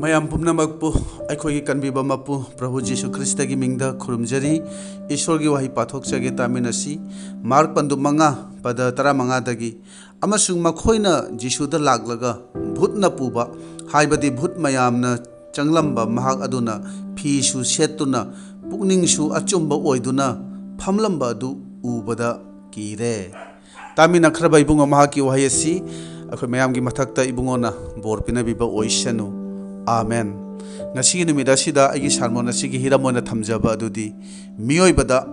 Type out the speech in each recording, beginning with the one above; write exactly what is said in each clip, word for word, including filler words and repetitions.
ꯃꯌꯥꯝ ꯄꯨꯝꯅꯃꯛꯄꯨ ꯑꯩꯈꯣꯏꯒꯤ ꯀꯟꯕꯤꯕ ꯃꯄꯨ ꯄ꯭ꯔꯚꯨ ꯖꯤꯁꯨ ꯈ꯭ꯔꯤꯁꯇꯒꯤ ꯃꯤꯡꯗ ꯈꯨꯔꯨꯝꯖꯔꯤ꯫ ꯏꯁꯣꯔꯒꯤ ꯋꯥꯍꯩ ꯄꯥꯊꯣꯛꯆꯒꯦ, ꯇꯥꯃꯤꯟꯅꯁꯤ꯫ ꯃꯥꯔꯛ ꯄꯟꯗꯨꯞ ꯃꯉꯥ, ꯄꯗ ꯇꯔꯥꯃꯉꯥꯗꯒꯤ, "ꯑꯃꯁꯨꯡ ꯃꯈꯣꯏꯅ ꯖꯤꯁꯨꯗ ꯂꯥꯛꯂꯒ ꯚꯨꯠꯅ ꯄꯨꯕ, ꯍꯥꯏꯕꯗꯤ ꯚꯨꯠ ꯃꯌꯥꯝꯅ ꯆꯪꯂꯝꯕ ꯃꯍꯥꯛ ꯑꯗꯨꯅ ꯐꯤꯁꯨ ꯁꯦꯠꯇꯨꯅ, ꯄꯨꯛꯅꯤꯡꯁꯨ ꯑꯆꯨꯝꯕ ꯑꯣꯏꯗꯨꯅ ꯐꯝꯂꯝꯕ ꯑꯗꯨ ꯎꯕꯗ ꯀꯤꯔꯦ"꯫ ꯇꯥꯃꯤꯟꯅꯈ꯭ꯔꯕ ꯏꯕꯨꯡꯉꯣ, ꯃꯍꯥꯛꯀꯤ ꯋꯥꯍꯩ ꯑꯁꯤ ꯑꯩꯈꯣꯏ ꯃꯌꯥꯝꯒꯤ ꯃꯊꯛꯇ ꯏꯕꯨꯡꯉꯣꯅ ꯕꯣꯔ ꯄꯤꯅꯕꯤꯕ ꯑꯣꯏꯁꯅꯨ꯫ ꯑꯥꯃꯦꯟ꯫ ꯉꯁꯤꯒꯤ ꯅꯨꯃꯤꯠ ꯑꯁꯤꯗ ꯑꯩꯒꯤ ꯁꯥꯔꯃꯣꯟ ꯑꯁꯤꯒꯤ ꯍꯤꯔꯝ ꯑꯣꯏꯅ ꯊꯝꯖꯕ ꯑꯗꯨꯗꯤ ꯃꯤꯑꯣꯏꯕꯗ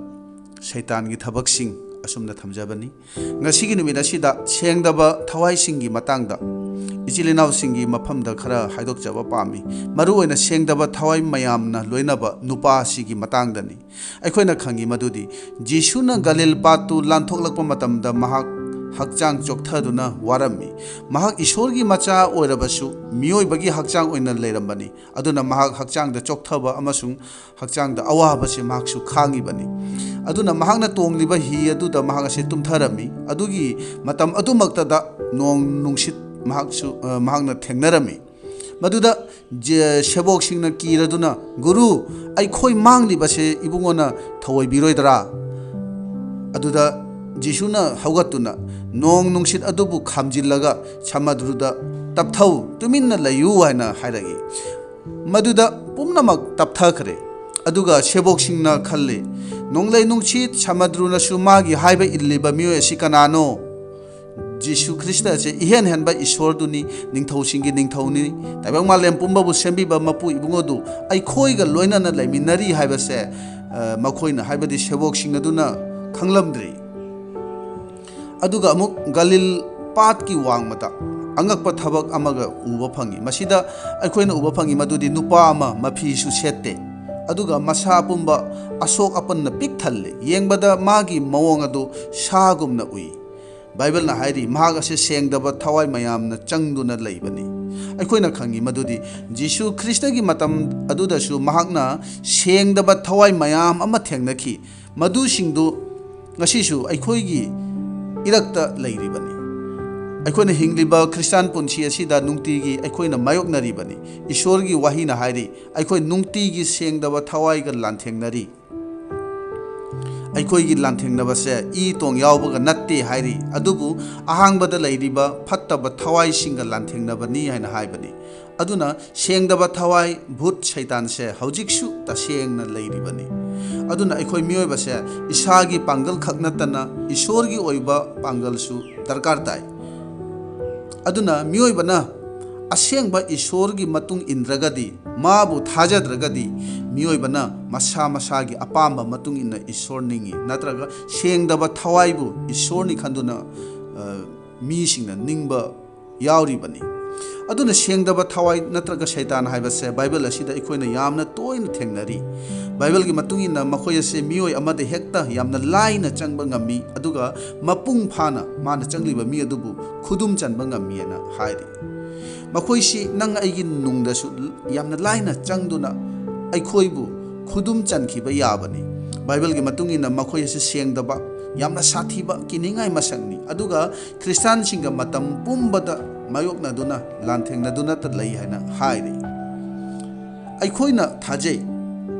ꯁꯩꯇꯥꯟꯒꯤ ꯊꯕꯛꯁꯤꯡ ꯑꯁꯨꯝꯅ ꯊꯝꯖꯕꯅꯤ꯫ ꯉꯁꯤꯒꯤ ꯅꯨꯃꯤꯠ ꯑꯁꯤꯗ ꯁꯦꯡꯗꯕ ꯊꯋꯥꯏꯁꯤꯡꯒꯤ ꯃꯇꯥꯡꯗ ꯏꯆꯤꯜ ꯏꯅꯥꯎꯁꯤꯡꯒꯤ ꯃꯐꯝꯗ ꯈꯔ ꯍꯥꯏꯗꯣꯛꯆꯕ ꯄꯥꯝꯃꯤ꯫ ꯃꯔꯨꯑꯣꯏꯅ ꯁꯦꯡꯗꯕ ꯊꯋꯥꯏ ꯃꯌꯥꯝꯅ ꯂꯣꯏꯅꯕ ꯅꯨꯄꯥ ꯑꯁꯤꯒꯤ ꯃꯇꯥꯡꯗꯅꯤ꯫ ꯑꯩꯈꯣꯏꯅ ꯈꯪꯏ ꯃꯗꯨꯗꯤ ꯖꯤꯁꯨꯅ ꯒꯂꯤꯜ ꯄꯥꯠꯇꯨ ꯂꯥꯟꯊꯣꯛꯂꯛꯄ ꯃꯇꯝꯗ ꯃꯍꯥꯛ ꯍꯛꯆꯥꯡ ꯆꯣꯛꯊꯗꯨꯅ ꯋꯥꯔꯝꯃꯤ꯫ ꯃꯍꯥꯛ ꯏꯁꯣꯔꯒꯤ ꯃꯆꯥ ꯑꯣꯏꯔꯕꯁꯨ ꯃꯤꯑꯣꯏꯕꯒꯤ ꯍꯛꯆꯥꯡ ꯑꯣꯏꯅ ꯂꯩꯔꯝꯕꯅꯤ꯫ ꯑꯗꯨꯅ ꯃꯍꯥꯛ ꯍꯛꯆꯥꯡꯗ ꯆꯣꯛꯊꯕ ꯑꯃꯁꯨꯡ ꯍꯛꯆꯥꯡꯗ ꯑꯋꯥꯕꯁꯤ ꯃꯍꯥꯛꯁꯨ ꯈꯥꯡꯉꯤꯕꯅꯤ꯫ ꯑꯗꯨꯅ ꯃꯍꯥꯛꯅ ꯇꯣꯡꯂꯤꯕ ꯍꯤ ꯑꯗꯨꯗ ꯃꯍꯥꯛ ꯑꯁꯤ ꯇꯨꯝꯊꯔꯝꯃꯤ꯫ ꯑꯗꯨꯒꯤ ꯃꯇꯝ ꯑꯗꯨꯃꯛꯇꯗ ꯅꯣꯡ ꯅꯨꯡꯁꯤꯠ ꯃꯍꯥꯛꯁꯨ, ꯑ, ꯃꯍꯥꯛꯅ ꯊꯦꯡꯅꯔꯝꯃꯤ꯫ ꯃꯗꯨꯗ ꯖꯦ-, ꯁꯦꯕꯣꯛꯁꯤꯡꯅ ꯀꯤꯔꯗꯨꯅ, "ꯒꯨꯔꯨ, ꯑꯩꯈꯣꯏ ꯃꯥꯡꯂꯤꯕꯁꯦ ꯏꯕꯨꯡꯉꯣꯅ ꯊꯧꯑꯣꯏꯕꯤꯔꯣꯏꯗ꯭ꯔꯥ?" ꯑꯗꯨꯗ ꯖꯤꯁꯨꯅ ꯍꯧꯒꯠꯇꯨꯅ, "ꯅꯣꯡ ꯅꯨꯡꯁꯤꯠ ꯑꯗꯨꯕꯨ ꯈꯥꯝꯖꯤꯜꯂꯒ ꯁꯃꯨꯗ꯭ꯔꯗ ꯇꯞꯊꯧ, ꯇꯨꯃꯤꯟꯅ ꯂꯩꯌꯨ" ꯍꯥꯏꯅ ꯍꯥꯏꯔꯛꯏ꯫ ꯃꯗꯨꯗ ꯄꯨꯝꯅꯃꯛ ꯇꯞꯊꯈ꯭ꯔꯦ꯫ ꯑꯗꯨꯒ ꯁꯦꯕꯣꯛꯁꯤꯡꯅ ꯈꯜꯂꯤ, "ꯅꯣꯡꯂꯩ ꯅꯨꯡꯁꯤꯠ, ꯁꯃꯨꯗ꯭ꯔꯅꯁꯨ ꯃꯥꯒꯤ ꯍꯥꯏꯕ ꯏꯜꯂꯤꯕ ꯃꯤꯑꯣꯏ ꯑꯁꯤ ꯀꯅꯥꯅꯣ?" ꯖꯤꯁꯨ ꯈ꯭ꯔꯤꯁꯇ ꯑꯁꯤ ꯏꯍꯦꯟ ꯍꯦꯟꯕ ꯏꯁꯣꯔꯗꯨꯅꯤ, ꯅꯤꯡꯊꯧꯁꯤꯡꯒꯤ ꯅꯤꯡꯊꯧꯅꯤ, ꯇꯥꯏꯕꯪ ꯃꯥꯂꯦꯝ ꯄꯨꯝꯕꯕꯨ ꯁꯦꯝꯕꯤꯕ ꯃꯄꯨ ꯏꯕꯨꯡꯉꯣꯗꯨ ꯑꯩꯈꯣꯏꯒ ꯂꯣꯏꯅꯅ ꯂꯩꯃꯤꯟꯅꯔꯤ ꯍꯥꯏꯕꯁꯦ, ꯑ, ꯃꯈꯣꯏꯅ, ꯍꯥꯏꯕꯗꯤ ꯁꯦꯕꯣꯛꯁꯤꯡ ꯑꯗꯨꯅ ꯈꯪꯂꯝꯗ꯭ꯔꯤ꯫ ꯑꯗꯨꯒ ꯑꯃꯨꯛ ꯒꯂꯤꯜ ꯄꯥꯠꯀꯤ ꯋꯥꯡꯃꯗ ꯑꯉꯛꯄ ꯊꯕꯛ ꯑꯃꯒ ꯎꯕ ꯐꯪꯉꯤ꯫ ꯃꯁꯤꯗ ꯑꯩꯈꯣꯏꯅ ꯎꯕ ꯐꯪꯉꯤ ꯃꯗꯨꯗꯤ ꯅꯨꯄꯥ ꯑꯃ ꯃꯐꯤꯁꯨ ꯁꯦꯠꯇꯦ, ꯑꯗꯨꯒ ꯃꯁꯥ ꯄꯨꯝꯕ ꯑꯁꯣꯛ ꯑꯄꯟꯅ ꯄꯤꯛ ꯊꯜꯂꯤ꯫ ꯌꯦꯡꯕꯗ ꯃꯥꯒꯤ ꯃꯑꯣꯡ ꯑꯗꯨ ꯁꯥꯒꯨꯝꯅ ꯎꯏ꯫ ꯕꯥꯏꯕꯜꯅ ꯍꯥꯏꯔꯤ, ꯃꯍꯥꯛ ꯑꯁꯤ ꯁꯦꯡꯗꯕ ꯊꯋꯥꯏ ꯃꯌꯥꯝꯅ ꯆꯪꯗꯨꯅ ꯂꯩꯕꯅꯤ꯫ ꯑꯩꯈꯣꯏꯅ ꯈꯪꯉꯤ ꯃꯗꯨꯗꯤ ꯖꯤꯁꯨ ꯈ꯭ꯔꯤꯁꯇꯒꯤ ꯃꯇꯝ ꯑꯗꯨꯗꯁꯨ ꯃꯍꯥꯛꯅ ꯁꯦꯡꯗꯕ ꯊꯋꯥꯏ ꯃꯌꯥꯝ ꯑꯃ ꯊꯦꯡꯅꯈꯤ꯫ ꯃꯗꯨꯁꯤꯡꯗꯨ ꯉꯁꯤꯁꯨ ꯑꯩꯈꯣꯏꯒꯤ ꯏꯔꯛꯇ ꯂꯩꯔꯤꯕꯅꯤ꯫ ꯑꯩꯈꯣꯏꯅ ꯍꯤꯡꯂꯤꯕ ꯈ꯭ꯔꯤꯁꯇꯥꯟ ꯄꯨꯟꯁꯤ ꯑꯁꯤꯗ ꯅꯨꯡꯇꯤꯒꯤ ꯑꯩꯈꯣꯏꯅ ꯃꯥꯌꯣꯛꯅꯔꯤꯕꯅꯤ꯫ ꯏꯁꯣꯔꯒꯤ ꯋꯥꯍꯩꯅ ꯍꯥꯏꯔꯤ, ꯑꯩꯈꯣꯏ ꯅꯨꯡꯇꯤꯒꯤ ꯁꯦꯡꯗꯕ ꯊꯋꯥꯏꯒ ꯂꯥꯟꯊꯦꯡꯅꯔꯤ꯫ ꯑꯩꯈꯣꯏꯒꯤ ꯂꯥꯟꯊꯦꯡꯅꯕꯁꯦ ꯏ ꯇꯣꯡ ꯌꯥꯎꯕꯒ ꯅꯠꯇꯦ ꯍꯥꯏꯔꯤ, ꯑꯗꯨꯕꯨ ꯑꯍꯥꯡꯕꯗ ꯂꯩꯔꯤꯕ ꯐꯠꯇꯕ ꯊꯋꯥꯏꯁꯤꯡꯒ ꯂꯥꯟꯊꯦꯡꯅꯕꯅꯤ ꯍꯥꯏꯅ ꯍꯥꯏꯕꯅꯤ꯫ ꯑꯗꯨꯅ ꯁꯦꯡꯗꯕ ꯊꯋꯥꯏ, ꯚꯨꯠ, ꯁꯩꯇꯥꯟꯁꯦ ꯍꯧꯖꯤꯛꯁꯨ ꯇꯁꯦꯡꯅ ꯂꯩꯔꯤꯕꯅꯤ꯫ ꯑꯗꯨꯅ ꯑꯩꯈꯣꯏ ꯃꯤꯑꯣꯏꯕꯁꯦ ꯏꯁꯥꯒꯤ ꯄꯥꯡꯒꯜ ꯈꯛ ꯅꯠꯇꯅ ꯏꯁꯣꯔꯒꯤ ꯑꯣꯏꯕ ꯄꯥꯡꯒꯜꯁꯨ ꯗꯔꯀꯥꯔ ꯇꯥꯏ꯫ ꯑꯗꯨꯅ ꯃꯤꯑꯣꯏꯕꯅ ꯑꯁꯦꯡꯕ ꯏꯁꯣꯔꯒꯤ ꯃꯇꯨꯡ ꯏꯟꯗ꯭ꯔꯒꯗꯤ, ꯃꯥꯕꯨ ꯊꯥꯖꯗ꯭ꯔꯒꯗꯤ, ꯃꯤꯑꯣꯏꯕꯅ ꯃꯁꯥ ꯃꯁꯥꯒꯤ ꯑꯄꯥꯝꯕ ꯃꯇꯨꯡ ꯏꯟꯅ ꯏꯁꯣꯔ ꯅꯤꯡꯏ, ꯅꯠꯇ꯭ꯔꯒ ꯁꯦꯡꯗꯕ ꯊꯋꯥꯏꯕꯨ ꯏꯁꯣꯔꯅꯤ ꯈꯟꯗꯨꯅ, ꯑ, ꯃꯤꯁꯤꯡꯅ ꯅꯤꯡꯕ ꯌꯥꯎꯔꯤꯕꯅꯤ꯫ ꯑꯗꯨꯅ ꯁꯦꯡꯗꯕ ꯊꯋꯥꯏ ꯅꯠꯇ꯭ꯔꯒ ꯁꯩꯇꯥꯟ ꯍꯥꯏꯕꯁꯦ ꯕꯥꯏꯕꯜ ꯑꯁꯤꯗ ꯑꯩꯈꯣꯏꯅ ꯌꯥꯝꯅ ꯇꯣꯏꯅ ꯊꯦꯡꯅꯔꯤ꯫ ꯕꯥꯏꯕꯜꯒꯤ ꯃꯇꯨꯡ ꯏꯟꯅ ꯃꯈꯣꯏ ꯑꯁꯦ ꯃꯤꯑꯣꯏ ꯑꯃꯗ ꯍꯦꯛꯇ ꯌꯥꯝꯅ ꯂꯥꯏꯅ ꯆꯪꯕ ꯉꯝꯃꯤ, ꯑꯗꯨꯒ ꯃꯄꯨꯡ ꯐꯥꯅ ꯃꯥꯅ ꯆꯪꯂꯤꯕ ꯃꯤ ꯑꯗꯨꯕꯨ ꯈꯨꯗꯨꯝ ꯆꯟꯕ ꯉꯝꯃꯤ ꯍꯥꯏꯅ ꯍꯥꯏꯔꯤ꯫ ꯃꯈꯣꯏꯁꯤ ꯅꯪ ꯑꯩꯒꯤ ꯅꯨꯡꯗꯁꯨ ꯌꯥꯝꯅ ꯂꯥꯏꯅ ꯆꯪꯗꯨꯅ ꯑꯩꯈꯣꯏꯕꯨ ꯈꯨꯗꯨꯝ ꯆꯟꯈꯤꯕ ꯌꯥꯕꯅꯤ꯫ ꯕꯥꯏꯕꯜꯒꯤ ꯃꯇꯨꯡ ꯏꯟꯅ ꯃꯈꯣꯏ ꯑꯁꯤ ꯁꯦꯡꯗꯕ, ꯌꯥꯝꯅ ꯁꯥꯊꯤꯕ, ꯀꯤꯅꯤꯡꯉꯥꯏ ꯃꯁꯛꯅꯤ꯫ ꯑꯗꯨꯒ ꯈ꯭ꯔꯤꯁꯇꯥꯟꯁꯤꯡꯒ ꯃꯇꯝ ꯄꯨꯝꯕꯗ ꯃꯥꯌꯣꯛꯅꯗꯨꯅ, ꯂꯥꯟꯊꯦꯡꯅꯗꯨꯅꯇ ꯂꯩ ꯍꯥꯏꯅ ꯍꯥꯏꯔꯤ꯫ ꯑꯩꯈꯣꯏꯅ ꯊꯥꯖꯩ,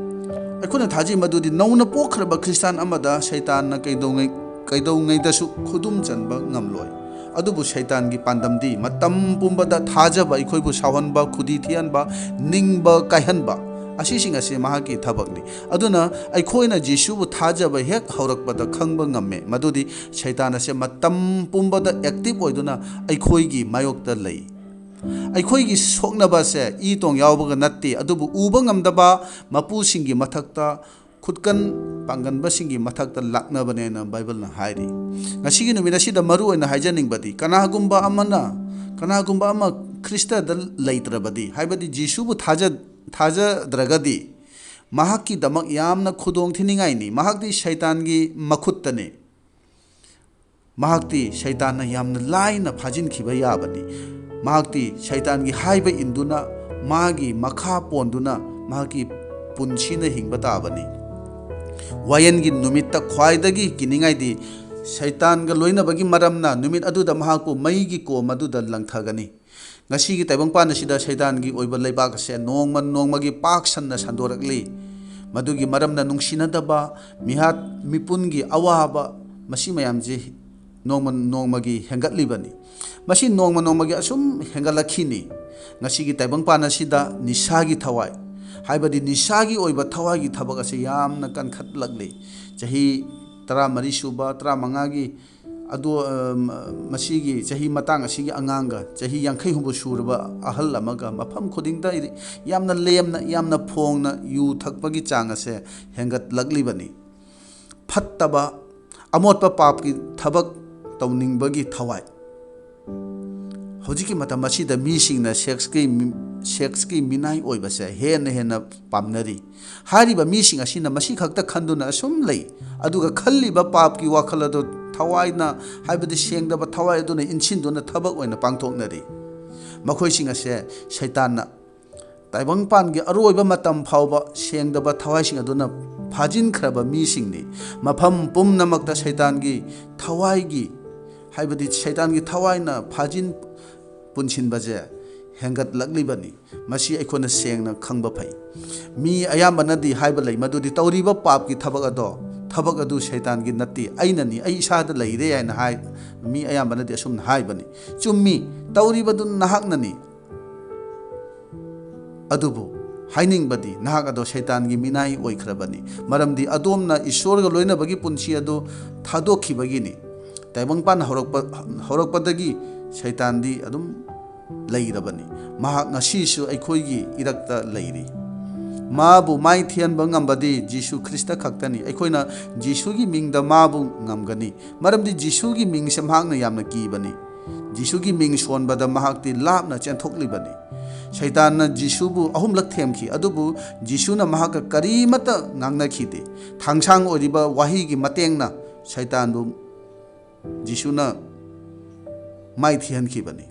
ꯑꯩꯈꯣꯏꯅ ꯊꯥꯖꯩ ꯃꯗꯨꯗꯤ ꯅꯧꯅ ꯄꯣꯛꯈ꯭ꯔꯕ ꯈ꯭ꯔꯤꯁꯇꯥꯟ ꯑꯃꯗ ꯁꯩꯇꯥꯟꯅ ꯀꯩꯗꯧꯉꯩ-, ꯀꯩꯗꯧꯉꯩꯗꯁꯨ ꯈꯨꯗꯨꯝ ꯆꯟꯕ ꯉꯝꯂꯣꯏ꯫ ꯑꯗꯨꯕꯨ ꯁꯩꯇꯥꯟꯒꯤ ꯄꯥꯟꯗꯝꯗꯤ ꯃꯇꯝ ꯄꯨꯝꯕꯗ ꯊꯥꯖꯕ ꯑꯩꯈꯣꯏꯕꯨ ꯁꯥꯎꯍꯟꯕ, ꯈꯨꯗꯤ ꯊꯤꯍꯟꯕ, ꯅꯤꯡꯕ ꯀꯥꯏꯍꯟꯕ, ꯑꯁꯤꯁꯤꯡ ꯑꯁꯤ ꯃꯍꯥꯛꯀꯤ ꯊꯕꯛꯅꯤ꯫ ꯑꯗꯨꯅ ꯑꯩꯈꯣꯏꯅ ꯖꯤꯁꯨꯕꯨ ꯊꯥꯖꯕ ꯍꯦꯛ ꯍꯧꯔꯛꯄꯗ ꯈꯪꯕ ꯉꯝꯃꯦ ꯃꯗꯨꯗꯤ ꯁꯩꯇꯥꯟ ꯑꯁꯦ ꯃꯇꯝ ꯄꯨꯝꯕꯗ ꯑꯦꯛꯇꯤꯚ ꯑꯣꯏꯗꯨꯅ ꯑꯩꯈꯣꯏꯒꯤ ꯃꯥꯌꯣꯛꯇ ꯂꯩ꯫ ꯑꯩꯈꯣꯏꯒꯤ ꯁꯣꯛꯅꯕ ꯑꯁꯦ ꯏ ꯇꯣꯡ ꯌꯥꯎꯕꯒ ꯅꯠꯇꯦ, ꯑꯗꯨꯕꯨ ꯎꯕ ꯉꯝꯗꯕ ꯃꯄꯨꯁꯤꯡꯒꯤ ꯃꯊꯛꯇ, ꯈꯨꯠꯀꯟ ꯄꯥꯡꯒꯟꯕꯁꯤꯡꯒꯤ ꯃꯊꯛꯇ ꯂꯥꯛꯅꯕꯅꯦꯅ ꯕꯥꯏꯕꯜꯅ ꯍꯥꯏꯔꯤ꯫ ꯉꯁꯤꯒꯤ ꯅꯨꯃꯤꯠ ꯑꯁꯤꯗ ꯃꯔꯨ ꯑꯣꯏꯅ ꯍꯥꯏꯖꯅꯤꯡꯕꯗꯤ, ꯀꯅꯥꯒꯨꯝꯕ ꯑꯃꯅ, ꯀꯅꯥꯒꯨꯝꯕ ꯑꯃ ꯈ꯭ꯔꯤꯁꯇꯗ ꯂꯩꯇ꯭ꯔꯕꯗꯤ, ꯍꯥꯏꯕꯗꯤ ꯖꯤꯁꯨꯕꯨ ꯊꯥꯖ-, ꯊꯥꯖꯗ꯭ꯔꯒꯗꯤ, ꯃꯍꯥꯛꯀꯤꯗꯃꯛ ꯌꯥꯝꯅ ꯈꯨꯗꯣꯡ ꯊꯤꯅꯤꯡꯉꯥꯏꯅꯤ꯫ ꯃꯍꯥꯛꯇꯤ ꯁꯩꯇꯥꯟꯒꯤ ꯃꯈꯨꯠꯇꯅꯤ꯫ ꯃꯍꯥꯛꯇꯤ ꯁꯩꯇꯥꯟꯅ ꯌꯥꯝꯅ ꯂꯥꯏꯅ ꯐꯥꯖꯤꯟꯈꯤꯕ ꯌꯥꯕꯅꯤ꯫ ꯃꯍꯥꯛꯇꯤ ꯁꯩꯇꯥꯟꯒꯤ ꯍꯥꯏꯕ ꯏꯟꯗꯨꯅ ꯃꯥꯒꯤ ꯃꯈꯥ ꯄꯣꯟꯗꯨꯅ ꯃꯍꯥꯛꯀꯤ ꯄꯨꯟꯁꯤꯅ ꯍꯤꯡꯕ ꯇꯥꯕꯅꯤ꯫ ꯋꯥꯌꯦꯟꯒꯤ ꯅꯨꯃꯤꯠꯇ ꯈ꯭ꯋꯥꯏꯗꯒꯤ ꯀꯤꯅꯤꯡꯉꯥꯏꯗꯤ ꯁꯩꯇꯥꯟꯒ ꯂꯣꯏꯅꯕꯒꯤ ꯃꯔꯝꯅ ꯅꯨꯃꯤꯠ ꯑꯗꯨꯗ ꯃꯍꯥꯛꯄꯨ ꯃꯩꯒꯤ ꯀꯣꯝ ꯑꯗꯨꯗ ꯂꯪꯊꯒꯅꯤ꯫ ꯉꯁꯤꯒꯤ ꯇꯥꯏꯕꯪꯄꯥꯟ ꯑꯁꯤꯗ ꯁꯩꯇꯥꯟꯒꯤ ꯑꯣꯏꯕ ꯂꯩꯕꯥꯛ ꯑꯁꯦ ꯅꯣꯡꯃ ꯅꯣꯡꯃꯒꯤ ꯄꯥꯛ ꯁꯟꯅ ꯁꯟꯗꯣꯔꯛꯂꯤ꯫ ꯃꯗꯨꯒꯤ ꯃꯔꯝꯅ ꯅꯨꯡꯁꯤꯅꯗꯕ, ꯃꯤꯍꯥꯠ ꯃꯤꯄꯨꯟꯒꯤ ꯑꯋꯥꯕ, ꯃꯁꯤ ꯃꯌꯥꯝꯁꯤ ꯅꯣꯡꯃ ꯅꯣꯡꯃꯒꯤ ꯍꯦꯟꯒꯠꯂꯤꯕꯅꯤ꯫ ꯃꯁꯤ ꯅꯣꯡꯃ ꯅꯣꯡꯃꯒꯤ ꯑꯁꯨꯝ ꯍꯦꯟꯒꯠꯂꯛꯈꯤꯅꯤ꯫ ꯉꯁꯤꯒꯤ ꯇꯥꯏꯕꯪꯄꯥꯟ ꯑꯁꯤꯗ ꯅꯤꯁꯥꯒꯤ ꯊꯋꯥꯏ, ꯍꯥꯏꯕꯗꯤ ꯅꯤꯁꯥꯒꯤ ꯑꯣꯏꯕ ꯊꯋꯥꯏꯒꯤ ꯊꯕꯛ ꯑꯁꯤ ꯌꯥꯝꯅ ꯀꯟꯈꯠꯂꯛꯂꯤ꯫ ꯆꯍꯤ ꯇꯔꯥꯃꯔꯤ ꯁꯨꯕ, ꯇꯔꯥꯃꯉꯥꯒꯤ ꯑꯗꯣ, ꯑ, ꯃꯁꯤꯒꯤ ꯆꯍꯤ ꯃꯇꯥꯡ ꯑꯁꯤꯒꯤ ꯑꯉꯥꯡꯒ ꯆꯍꯤ ꯌꯥꯡꯈꯩ ꯍꯨꯝꯐꯨ ꯁꯨꯔꯕ ꯑꯍꯜ ꯑꯃꯒ ꯃꯐꯝ ꯈꯨꯗꯤꯡꯗ ꯌꯥꯝꯅ ꯂꯦꯝꯅ, ꯌꯥꯝꯅ ꯐꯣꯡꯅ ꯌꯨ ꯊꯛꯄꯒꯤ ꯆꯥꯡ ꯑꯁꯦ ꯍꯦꯟꯒꯠꯂꯛꯂꯤꯕꯅꯤ꯫ ꯐꯠꯇꯕ, ꯑꯃꯣꯠꯄ ꯄꯥꯞꯀꯤ ꯊꯕꯛ ꯇꯧꯅꯤꯡꯕꯒꯤ ꯊꯋꯥꯏ꯫ ꯍꯧꯖꯤꯛꯀꯤ ꯃꯇꯝ ꯑꯁꯤꯗ ꯃꯤꯁꯤꯡꯅ ꯁꯦꯛꯁꯀꯤ ꯃꯤ-, ꯁꯦꯛꯁꯀꯤ ꯃꯤꯅꯥꯏ ꯑꯣꯏꯕꯁꯦ ꯍꯦꯟꯅ ꯍꯦꯟꯅ ꯄꯥꯝꯅꯔꯤ꯫ ꯍꯥꯏꯔꯤꯕ ꯃꯤꯁꯤꯡ ꯑꯁꯤꯅ ꯃꯁꯤ ꯈꯛꯇ ꯈꯟꯗꯨꯅ ꯑꯁꯨꯝ ꯂꯩ, ꯑꯗꯨꯒ ꯈꯜꯂꯤꯕ ꯄꯥꯞꯀꯤ ꯋꯥꯈꯜ ꯑꯗꯨ ꯊꯋꯥꯏꯅ, ꯍꯥꯏꯕꯗꯤ ꯁꯦꯡꯗꯕ ꯊꯋꯥꯏ ꯑꯗꯨꯅ ꯏꯟꯁꯤꯟꯗꯨꯅ ꯊꯕꯛ ꯑꯣꯏꯅ ꯄꯥꯡꯊꯣꯛꯅꯔꯤ꯫ ꯃꯈꯣꯏꯁꯤꯡ ꯑꯁꯦ ꯁꯩꯇꯥꯟꯅ ꯇꯥꯏꯕꯪꯄꯥꯟꯒꯤ ꯑꯔꯣꯏꯕ ꯃꯇꯝ ꯐꯥꯎꯕ ꯁꯦꯡꯗꯕ ꯊꯋꯥꯏꯁꯤꯡ ꯑꯗꯨꯅ ꯐꯥꯖꯤꯟꯈ꯭ꯔꯕ ꯃꯤꯁꯤꯡꯅꯤ꯫ ꯃꯐꯝ ꯄꯨꯝꯅꯃꯛꯇ ꯁꯩꯇꯥꯟꯒꯤ ꯊꯋꯥꯏꯒꯤ, ꯍꯥꯏꯕꯗꯤ ꯁꯩꯇꯥꯟꯒꯤ ꯊꯋꯥꯏꯅ ꯐꯥꯖꯤꯟ ꯄꯨꯟꯁꯤꯟꯕꯁꯦ ꯍꯦꯟꯒꯠꯂꯛꯂꯤꯕꯅꯤ꯫ ꯃꯁꯤ ꯑꯩꯈꯣꯏꯅ ꯁꯦꯡꯅ ꯈꯪꯕ ꯐꯩ꯫ ꯃꯤ ꯑꯌꯥꯝꯕꯅꯗꯤ ꯍꯥꯏꯕ ꯂꯩ, ꯃꯗꯨꯗꯤ ꯇꯧꯔꯤꯕ ꯄꯥꯞꯀꯤ ꯊꯕꯛ ꯑꯗꯣ, ꯊꯕꯛ ꯑꯗꯨ ꯁꯩꯇꯥꯟꯒꯤ ꯅꯠꯇꯦ, ꯑꯩꯅꯅꯤ, ꯑꯩ ꯏꯁꯥꯗ ꯂꯩꯔꯦ ꯍꯥꯏꯅ ꯍꯥꯏ꯫ ꯃꯤ ꯑꯌꯥꯝꯕꯅꯗꯤ ꯑꯁꯨꯝꯅ ꯍꯥꯏꯕꯅꯤ꯫ ꯆꯨꯝꯃꯤ, ꯇꯧꯔꯤꯕꯗꯨ ꯅꯍꯥꯛꯅꯅꯤ꯫ ꯑꯗꯨꯕꯨ ꯍꯥꯏꯅꯤꯡꯕꯗꯤ, ꯅꯍꯥꯛ ꯑꯗꯣ ꯁꯩꯇꯥꯟꯒꯤ ꯃꯤꯅꯥꯏ ꯑꯣꯏꯈ꯭ꯔꯕꯅꯤ, ꯃꯔꯝꯗꯤ ꯑꯗꯣꯝꯅ ꯏꯁꯣꯔꯒ ꯂꯣꯏꯅꯕꯒꯤ ꯄꯨꯟꯁꯤ ꯑꯗꯨ ꯊꯥꯗꯣꯛꯈꯤꯕꯒꯤꯅꯤ꯫ ꯇꯥꯏꯕꯪꯄꯥꯟ ꯍꯧꯔꯛꯄ, ꯍꯧꯔꯛꯄꯗꯒꯤ ꯁꯩꯇꯥꯟꯗꯤ ꯑꯗꯨꯝ ꯂꯩꯔꯕꯅꯤ꯫ ꯃꯍꯥꯛ ꯉꯁꯤꯁꯨ ꯑꯩꯈꯣꯏꯒꯤ ꯏꯔꯛꯇ ꯂꯩꯔꯤ꯫ ꯃꯥꯕꯨ ꯃꯥꯏꯊꯤꯍꯟꯕ ꯉꯝꯕꯗꯤ ꯖꯤꯁꯨ ꯈ꯭ꯔꯤꯁꯇ ꯈꯛꯇꯅꯤ꯫ ꯑꯩꯈꯣꯏꯅ ꯖꯤꯁꯨꯒꯤ ꯃꯤꯡꯗ ꯃꯥꯕꯨ ꯉꯝꯒꯅꯤ, ꯃꯔꯝꯗꯤ ꯖꯤꯁꯨꯒꯤ ꯃꯤꯡꯁꯦ ꯃꯍꯥꯛꯅ ꯌꯥꯝꯅ ꯀꯤꯕꯅꯤ꯫ ꯖꯤꯁꯨꯒꯤ ꯃꯤꯡ ꯁꯣꯟꯕꯗ ꯃꯍꯥꯛꯇꯤ ꯂꯥꯞꯅ ꯆꯦꯟꯊꯣꯛꯂꯤꯕꯅꯤ꯫ ꯁꯩꯇꯥꯟꯅ ꯖꯤꯁꯨꯕꯨ ꯑꯍꯨꯝꯂꯛ ꯊꯦꯝꯈꯤ, ꯑꯗꯨꯕꯨ ꯖꯤꯁꯨꯅ ꯃꯍꯥꯛꯀ ꯀꯔꯤꯃꯠꯇ ꯉꯥꯡꯅꯈꯤꯗꯦ꯫ ꯊꯥꯡꯁꯥꯡ ꯑꯣꯏꯔꯤꯕ ꯋꯥꯍꯩꯒꯤ ꯃꯇꯦꯡꯅ ꯁꯩꯇꯥꯟꯕꯨ ꯖꯤꯁꯨꯅ ꯃꯥꯏꯊꯤꯍꯟꯈꯤꯕꯅꯤ꯫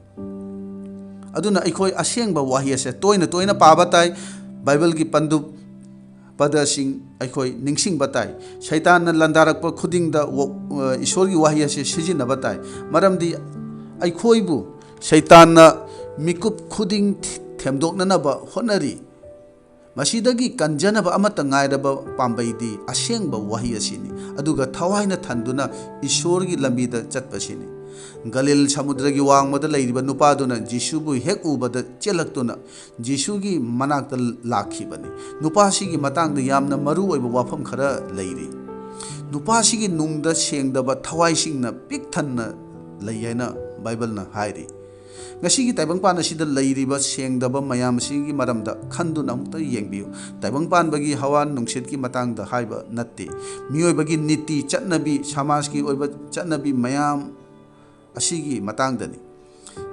ꯑꯗꯨꯅ ꯑꯩꯈꯣꯏ ꯑꯁꯦꯡꯕ ꯋꯥꯍꯩ ꯑꯁꯦ ꯇꯣꯏꯅ ꯇꯣꯏꯅ ꯄꯥꯕ ꯇꯥꯏ꯫ ꯕꯥꯏꯕꯜꯒꯤ ꯄꯟꯗꯨꯞ ꯄꯗꯁꯤꯡ ꯑꯩꯈꯣꯏ ꯅꯤꯡꯁꯤꯡꯕ ꯇꯥꯏ꯫ ꯁꯩꯇꯥꯟꯅ ꯂꯥꯟꯗꯥꯔꯛꯄ ꯈꯨꯗꯤꯡꯗ ꯋ-, ꯑ, ꯏꯁꯣꯔꯒꯤ ꯋꯥꯍꯩ ꯑꯁꯤ ꯁꯤꯖꯤꯟꯅꯕ ꯇꯥꯏ꯫ ꯃꯔꯝꯗꯤ ꯑꯩꯈꯣꯏꯕꯨ ꯁꯩꯇꯥꯟꯅ ꯃꯤꯀꯨꯞ ꯈꯨꯗꯤꯡ ꯊꯦꯝꯗꯣꯛꯅꯅꯕ ꯍꯣꯠꯅꯔꯤ꯫ ꯃꯁꯤꯗꯒꯤ ꯀꯟꯖꯅꯕ ꯑꯃꯠꯇ ꯉꯥꯏꯔꯕ ꯄꯥꯝꯕꯩꯗꯤ ꯑꯁꯦꯡꯕ ꯋꯥꯍꯩ ꯑꯁꯤꯅꯤ, ꯑꯗꯨꯒ ꯊꯋꯥꯏꯅ ꯊꯟꯗꯨꯅ ꯏꯁꯣꯔꯒꯤ ꯂꯝꯕꯤꯗ ꯆꯠꯄꯁꯤꯅꯤ꯫ ꯒꯂꯤꯜ ꯁꯃꯨꯗ꯭ꯔꯒꯤ ꯋꯥꯡꯃꯗ ꯂꯩꯔꯤꯕ ꯅꯨꯄꯥꯗꯨꯅ ꯖꯤꯁꯨꯕꯨ ꯍꯦꯛ ꯎꯕꯗ ꯆꯦꯜꯂꯛꯇꯨꯅ ꯖꯤꯁꯨꯒꯤ ꯃꯅꯥꯛꯇ ꯂꯥꯛꯈꯤꯕꯅꯤ꯫ ꯅꯨꯄꯥꯁꯤꯒꯤ ꯃꯇꯥꯡꯗ ꯌꯥꯝꯅ ꯃꯔꯨ ꯑꯣꯏꯕ ꯋꯥꯐꯝ ꯈꯔ ꯂꯩꯔꯤ꯫ ꯅꯨꯄꯥꯁꯤꯒꯤ ꯅꯨꯡꯗ ꯁꯦꯡꯗꯕ ꯊꯋꯥꯏꯁꯤꯡꯅ ꯄꯤꯛ ꯊꯟꯅ ꯂꯩ ꯍꯥꯏꯅ ꯕꯥꯏꯕꯜꯅ ꯍꯥꯏꯔꯤ꯫ ꯉꯁꯤꯒꯤ ꯇꯥꯏꯕꯪꯄꯥꯟ ꯑꯁꯤꯗ ꯂꯩꯔꯤꯕ ꯁꯦꯡꯗꯕ ꯃꯌꯥꯝ ꯑꯁꯤꯒꯤ ꯃꯔꯝꯗ ꯈꯟꯗꯨꯅ ꯑꯃꯨꯛꯇ ꯌꯦꯡꯕꯤꯌꯨ꯫ ꯇꯥꯏꯕꯪꯄꯥꯟꯕꯒꯤ ꯍꯋꯥ ꯅꯨꯡꯁꯤꯠꯀꯤ ꯃꯇꯥꯡꯗ ꯍꯥꯏꯕ ꯅꯠꯇꯦ꯫ ꯃꯤꯑꯣꯏꯕꯒꯤ ꯅꯤꯇꯤ ꯆꯠꯅꯕꯤ, ꯁꯃꯥꯖꯀꯤ ꯑꯣꯏꯕ ꯆꯠꯅꯕꯤ ꯃꯌꯥꯝ ꯑꯁꯤꯒꯤ ꯃꯇꯥꯡꯗꯅꯤ꯫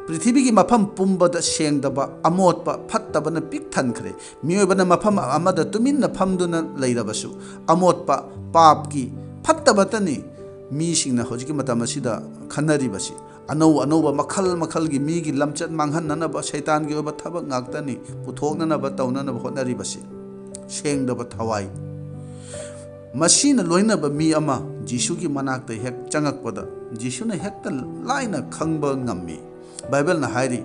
ꯄ꯭ꯔꯤꯊꯤꯕꯤꯒꯤ ꯃꯐꯝ ꯄꯨꯝꯕꯗ ꯁꯦꯡꯗꯕ, ꯑꯃꯣꯠꯄ, ꯐꯠꯇꯕꯅ ꯄꯤꯛ ꯊꯟꯈ꯭ꯔꯦ꯫ ꯃꯤꯑꯣꯏꯕꯅ ꯃꯐꯝ ꯑꯃꯗ ꯇꯨꯃꯤꯟꯅ ꯐꯝꯗꯨꯅ ꯂꯩꯔꯕꯁꯨ, ꯑꯃꯣꯠꯄ, ꯄꯥꯞꯀꯤ, ꯐꯠꯇꯕꯇꯅꯤ ꯃꯤꯁꯤꯡꯅ ꯍꯧꯖꯤꯛꯀꯤ ꯃꯇꯝ ꯑꯁꯤꯗ ꯈꯟꯅꯔꯤꯕꯁꯤ꯫ ꯑꯅꯧ ꯑꯅꯧꯕ ꯃꯈꯜ ꯃꯈꯜꯒꯤ ꯃꯤꯒꯤ ꯂꯝꯆꯠ ꯃꯥꯡꯍꯟꯅꯅꯕ ꯁꯩꯇꯥꯟꯒꯤ ꯑꯣꯏꯕ ꯊꯕꯛ ꯉꯥꯛꯇꯅꯤ ꯄꯨꯊꯣꯛꯅꯅꯕ ꯇꯧꯅꯅꯕ ꯍꯣꯠꯅꯔꯤꯕꯁꯤ꯫ ꯁꯦꯡꯗꯕ ꯊꯋꯥꯏ꯫ ꯃꯁꯤꯅ ꯂꯣꯏꯅꯕ ꯃꯤ ꯑꯃ ꯖꯤꯁꯨꯒꯤ ꯃꯅꯥꯛꯇ ꯍꯦꯛ ꯆꯪꯉꯛꯄꯗ ꯖꯤꯁꯨꯅ ꯍꯦꯛꯇ ꯂꯥꯏꯅ ꯈꯪꯕ ꯉꯝꯃꯤ꯫ ꯕꯥꯏꯕꯜꯅ ꯍꯥꯏꯔꯤ,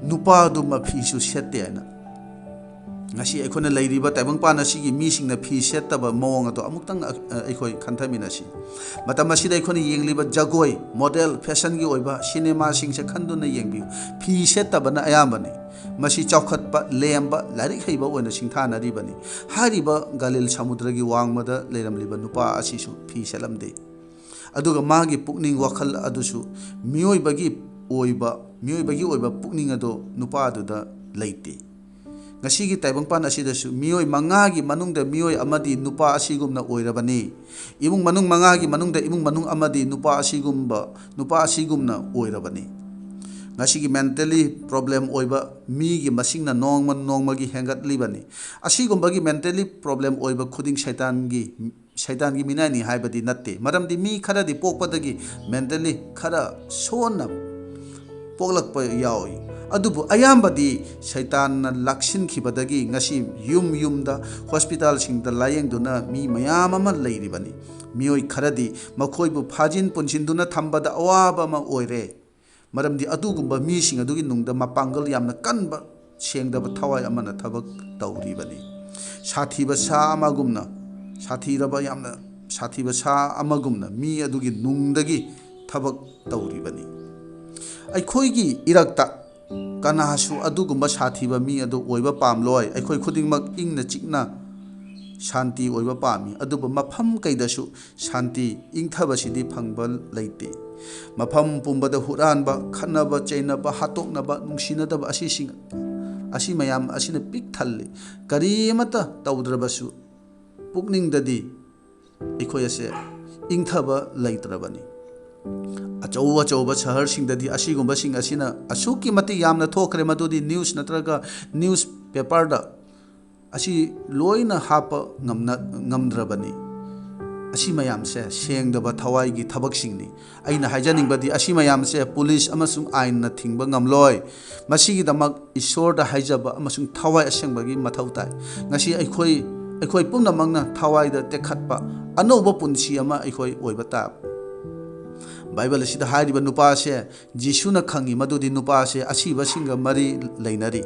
"ꯅꯨꯄꯥꯗꯨ ꯃꯐꯤꯁꯨ ꯁꯦꯠꯇꯦ" ꯍꯥꯏꯅ꯫ ꯉꯁꯤ ꯑꯩꯈꯣꯏꯅ ꯂꯩꯔꯤꯕ ꯇꯥꯏꯕꯪꯄꯥꯟ ꯑꯁꯤꯒꯤ ꯃꯤꯁꯤꯡꯅ ꯐꯤ ꯁꯦꯠꯇꯕ ꯃꯑꯣꯡ ꯑꯗꯣ ꯑꯃꯨꯛꯇꯪ ꯑ-, ꯑꯩꯈꯣꯏ ꯈꯟꯊꯃꯤꯟꯅꯁꯤ꯫ ꯃꯇꯝ ꯑꯁꯤꯗ ꯑꯩꯈꯣꯏꯅ ꯌꯦꯡꯂꯤꯕ ꯖꯒꯣꯏ, ꯃꯣꯗꯦꯜ, ꯐꯦꯁꯟꯒꯤ ꯑꯣꯏꯕ ꯁꯤꯅꯦꯃꯥꯁꯤꯡꯁꯦ ꯈꯟꯗꯨꯅ ꯌꯦꯡꯕꯤꯌꯨ꯫ ꯐꯤ ꯁꯦꯠꯇꯕꯅ ꯑꯌꯥꯝꯕꯅꯤ꯫ ꯃꯁꯤ ꯆꯥꯎꯈꯠꯄ, ꯂꯦꯝꯕ, ꯂꯥꯏꯔꯤꯛ ꯍꯩꯕ ꯑꯣꯏꯅ ꯁꯤꯡꯊꯥꯅꯔꯤꯕꯅꯤ꯫ ꯍꯥꯏꯔꯤꯕ ꯒꯥꯂꯤꯜ ꯁꯃꯨꯗ꯭ꯔꯒꯤ ꯋꯥꯡꯃꯗ ꯂꯩꯔꯝꯂꯤꯕ ꯅꯨꯄꯥ ꯑꯁꯤꯁꯨ ꯐꯤ ꯁꯦꯠꯂꯝꯗꯦ꯫ ꯑꯗꯨꯒ ꯃꯥꯒꯤ ꯄꯨꯛꯅꯤꯡ ꯋꯥꯈꯜ ꯑꯗꯨꯁꯨ ꯃꯤꯑꯣꯏꯕꯒꯤ ꯑꯣꯏꯕ, ꯃꯤꯑꯣꯏꯕꯒꯤ ꯑꯣꯏꯕ ꯄꯨꯛꯅꯤꯡ ꯑꯗꯨ ꯅꯨꯄꯥ ꯑꯗꯨꯗ ꯂꯩꯇꯦ꯫ ꯉꯁꯤꯒꯤ ꯇꯥꯏꯕꯪꯄꯥꯟ ꯑꯁꯤꯗꯁꯨ ꯃꯤꯑꯣꯏ ꯃꯉꯥꯒꯤ ꯃꯅꯨꯡꯗ ꯃꯤꯑꯣꯏ ꯑꯃꯗꯤ ꯅꯨꯄꯥ ꯑꯁꯤꯒꯨꯝꯅ ꯑꯣꯏꯔꯕꯅꯤ꯫ ꯏꯃꯨꯡ ꯃꯅꯨꯡ ꯃꯉꯥꯒꯤ ꯃꯅꯨꯡꯗ ꯏꯃꯨꯡ ꯃꯅꯨꯡ ꯑꯃꯗꯤ ꯅꯨꯄꯥ ꯑꯁꯤꯒꯨꯝꯕ, ꯅꯨꯄꯥ ꯑꯁꯤꯒꯨꯝꯅ ꯑꯣꯏꯔꯕꯅꯤ꯫ ꯉꯁꯤꯒꯤ mentally problem ꯑꯣꯏꯕ ꯃꯤꯒꯤ ꯃꯁꯤꯡꯅ ꯅꯣꯡꯃ ꯅꯣꯡꯃꯒꯤ ꯍꯦꯟꯒꯠꯂꯤꯕꯅꯤ꯫ ꯑꯁꯤꯒꯨꯝꯕꯒꯤ mentally problem ꯑꯣꯏꯕ ꯈꯨꯗꯤꯡ ꯁꯩꯇꯥꯟꯒꯤ, ꯁꯩꯇꯥꯟꯒꯤ ꯃꯤꯅꯥꯏꯅꯤ ꯍꯥꯏꯕꯗꯤ ꯅꯠꯇꯦ꯫ ꯃꯔꯝꯗꯤ ꯃꯤ ꯈꯔꯗꯤ ꯄꯣꯛꯄꯗꯒꯤ mentally ꯈꯔ ꯁꯣꯟꯅ ꯄꯣꯛꯂꯛꯄ ꯌꯥꯎꯏ꯫ ꯑꯗꯨꯕꯨ ꯑꯌꯥꯝꯕꯗꯤ ꯁꯩꯇꯥꯟꯅ ꯂꯥꯛꯁꯤꯟꯈꯤꯕꯗꯒꯤ ꯉꯁꯤ ꯌꯨꯝ ꯌꯨꯝꯗ, ꯍꯣꯁꯄꯤꯇꯥꯜꯁꯤꯡꯗ ꯂꯥꯌꯦꯡꯗꯨꯅ ꯃꯤ ꯃꯌꯥꯝ ꯑꯃ ꯂꯩꯔꯤꯕꯅꯤ꯫ ꯃꯤꯑꯣꯏ ꯈꯔꯗꯤ ꯃꯈꯣꯏꯕꯨ ꯐꯥꯖꯤꯟ ꯄꯨꯟꯁꯤꯟꯗꯨꯅ ꯊꯝꯕꯗ ꯑꯋꯥꯕ ꯑꯃ ꯑꯣꯏꯔꯦ, ꯃꯔꯝꯗꯤ ꯑꯗꯨꯒꯨꯝꯕ ꯃꯤꯁꯤꯡ ꯑꯗꯨꯒꯤ ꯅꯨꯡꯗ ꯃꯄꯥꯡꯒꯜ ꯌꯥꯝꯅ ꯀꯟꯕ, ꯁꯦꯡꯗꯕ ꯊꯋꯥꯏ ꯑꯃꯅ ꯊꯕꯛ ꯇꯧꯔꯤꯕꯅꯤ꯫ ꯁꯥꯊꯤꯕ ꯁꯥ ꯑꯃꯒꯨꯝꯅ, ꯁꯥꯊꯤꯔꯕ, ꯌꯥꯝꯅ ꯁꯥꯊꯤꯕ ꯁꯥ ꯑꯃꯒꯨꯝꯅ ꯃꯤ ꯑꯗꯨꯒꯤ ꯅꯨꯡꯗꯒꯤ ꯊꯕꯛ ꯇꯧꯔꯤꯕꯅꯤ꯫ ꯑꯩꯈꯣꯏꯒꯤ ꯏꯔꯛꯇ ꯀꯅꯥꯁꯨ ꯑꯗꯨꯒꯨꯝꯕ ꯁꯥꯊꯤꯕ ꯃꯤ ꯑꯗꯨ ꯑꯣꯏꯕ ꯄꯥꯝꯂꯣꯏ꯫ ꯑꯩꯈꯣꯏ ꯈꯨꯗꯤꯡꯃꯛ ꯏꯪꯅ ꯆꯤꯛꯅ ꯁꯥꯟꯇꯤ ꯑꯣꯏꯕ ꯄꯥꯝꯃꯤ, ꯑꯗꯨꯕꯨ ꯃꯐꯝ ꯀꯩꯗꯁꯨ ꯁꯥꯟꯇꯤ, ꯏꯪꯊꯕꯁꯤꯗꯤ ꯐꯪꯕ ꯂꯩꯇꯦ꯫ ꯃꯐꯝ ꯄꯨꯝꯕꯗ ꯍꯨꯔꯥꯟꯕ, ꯈꯠꯅꯕ, ꯆꯩꯅꯕ, ꯍꯥꯠꯇꯣꯛꯅꯕ, ꯅꯨꯡꯁꯤꯅꯗꯕ ꯑꯁꯤꯁꯤꯡ, ꯑꯁꯤ ꯃꯌꯥꯝ ꯑꯁꯤꯅ ꯄꯤꯛ ꯊꯜꯂꯤ꯫ ꯀꯔꯤ ꯑꯃꯠꯇ ꯇꯧꯗ꯭ꯔꯕꯁꯨ ꯄꯨꯛꯅꯤꯡꯗꯗꯤ ꯑꯩꯈꯣꯏ ꯑꯁꯦ ꯏꯪꯊꯕ ꯂꯩꯇ꯭ꯔꯕꯅꯤ꯫ ꯑꯆꯧ ꯑꯆꯧꯕ ꯁꯍꯔꯁꯤꯡꯗꯗꯤ ꯑꯁꯤꯒꯨꯝꯕꯁꯤꯡ ꯑꯁꯤꯅ ꯑꯁꯨꯛꯀꯤ ꯃꯇꯤꯛ ꯌꯥꯝꯅ ꯊꯣꯛꯈ꯭ꯔꯦ, ꯃꯗꯨꯗꯤ ꯅ꯭ꯌꯨꯁ ꯅꯠꯇ꯭ꯔꯒ ꯅ꯭ꯌꯨꯁ ꯄꯦꯄꯔꯗ ꯑꯁꯤ ꯂꯣꯏꯅ ꯍꯥꯞꯄ ꯉꯝꯅ-, ꯉꯝꯗ꯭ꯔꯕꯅꯤ꯫ ꯑꯁꯤ ꯃꯌꯥꯝꯁꯦ ꯁꯦꯡꯗꯕ ꯊꯋꯥꯏꯒꯤ ꯊꯕꯛꯁꯤꯡꯅꯤ꯫ ꯑꯩꯅ ꯍꯥꯏꯖꯅꯤꯡꯕꯗꯤ, ꯑꯁꯤ ꯃꯌꯥꯝꯁꯦ ꯄꯨꯂꯤꯁ ꯑꯃꯁꯨꯡ ꯑꯥꯏꯟꯅ ꯊꯤꯡꯕ ꯉꯝꯂꯣꯏ꯫ ꯃꯁꯤꯒꯤꯗꯃꯛ ꯏꯁꯣꯔꯗ ꯍꯥꯏꯖꯕ ꯑꯃꯁꯨꯡ ꯊꯋꯥꯏ ꯑꯁꯦꯡꯕꯒꯤ ꯃꯊꯧ ꯇꯥꯏ꯫ ꯉꯁꯤ ꯑꯩꯈꯣꯏ, ꯑꯩꯈꯣꯏ ꯄꯨꯝꯅꯃꯛꯅ ꯊꯋꯥꯏꯗ ꯇꯦꯛꯈꯠꯄ ꯑꯅꯧꯕ ꯄꯨꯟꯁꯤ ꯑꯃ ꯑꯩꯈꯣꯏ ꯑꯣꯏꯕ ꯇꯥꯏ꯫ ꯕꯥꯏꯕꯜ ꯑꯁꯤꯗ ꯍꯥꯏꯔꯤꯕ ꯅꯨꯄꯥ ꯑꯁꯦ ꯖꯤꯁꯨꯅ ꯈꯪꯉꯤ ꯃꯗꯨꯗꯤ ꯅꯨꯄꯥ ꯑꯁꯦ ꯑꯁꯤꯕꯁꯤꯡꯒ ꯃꯔꯤ ꯂꯩꯅꯔꯤ,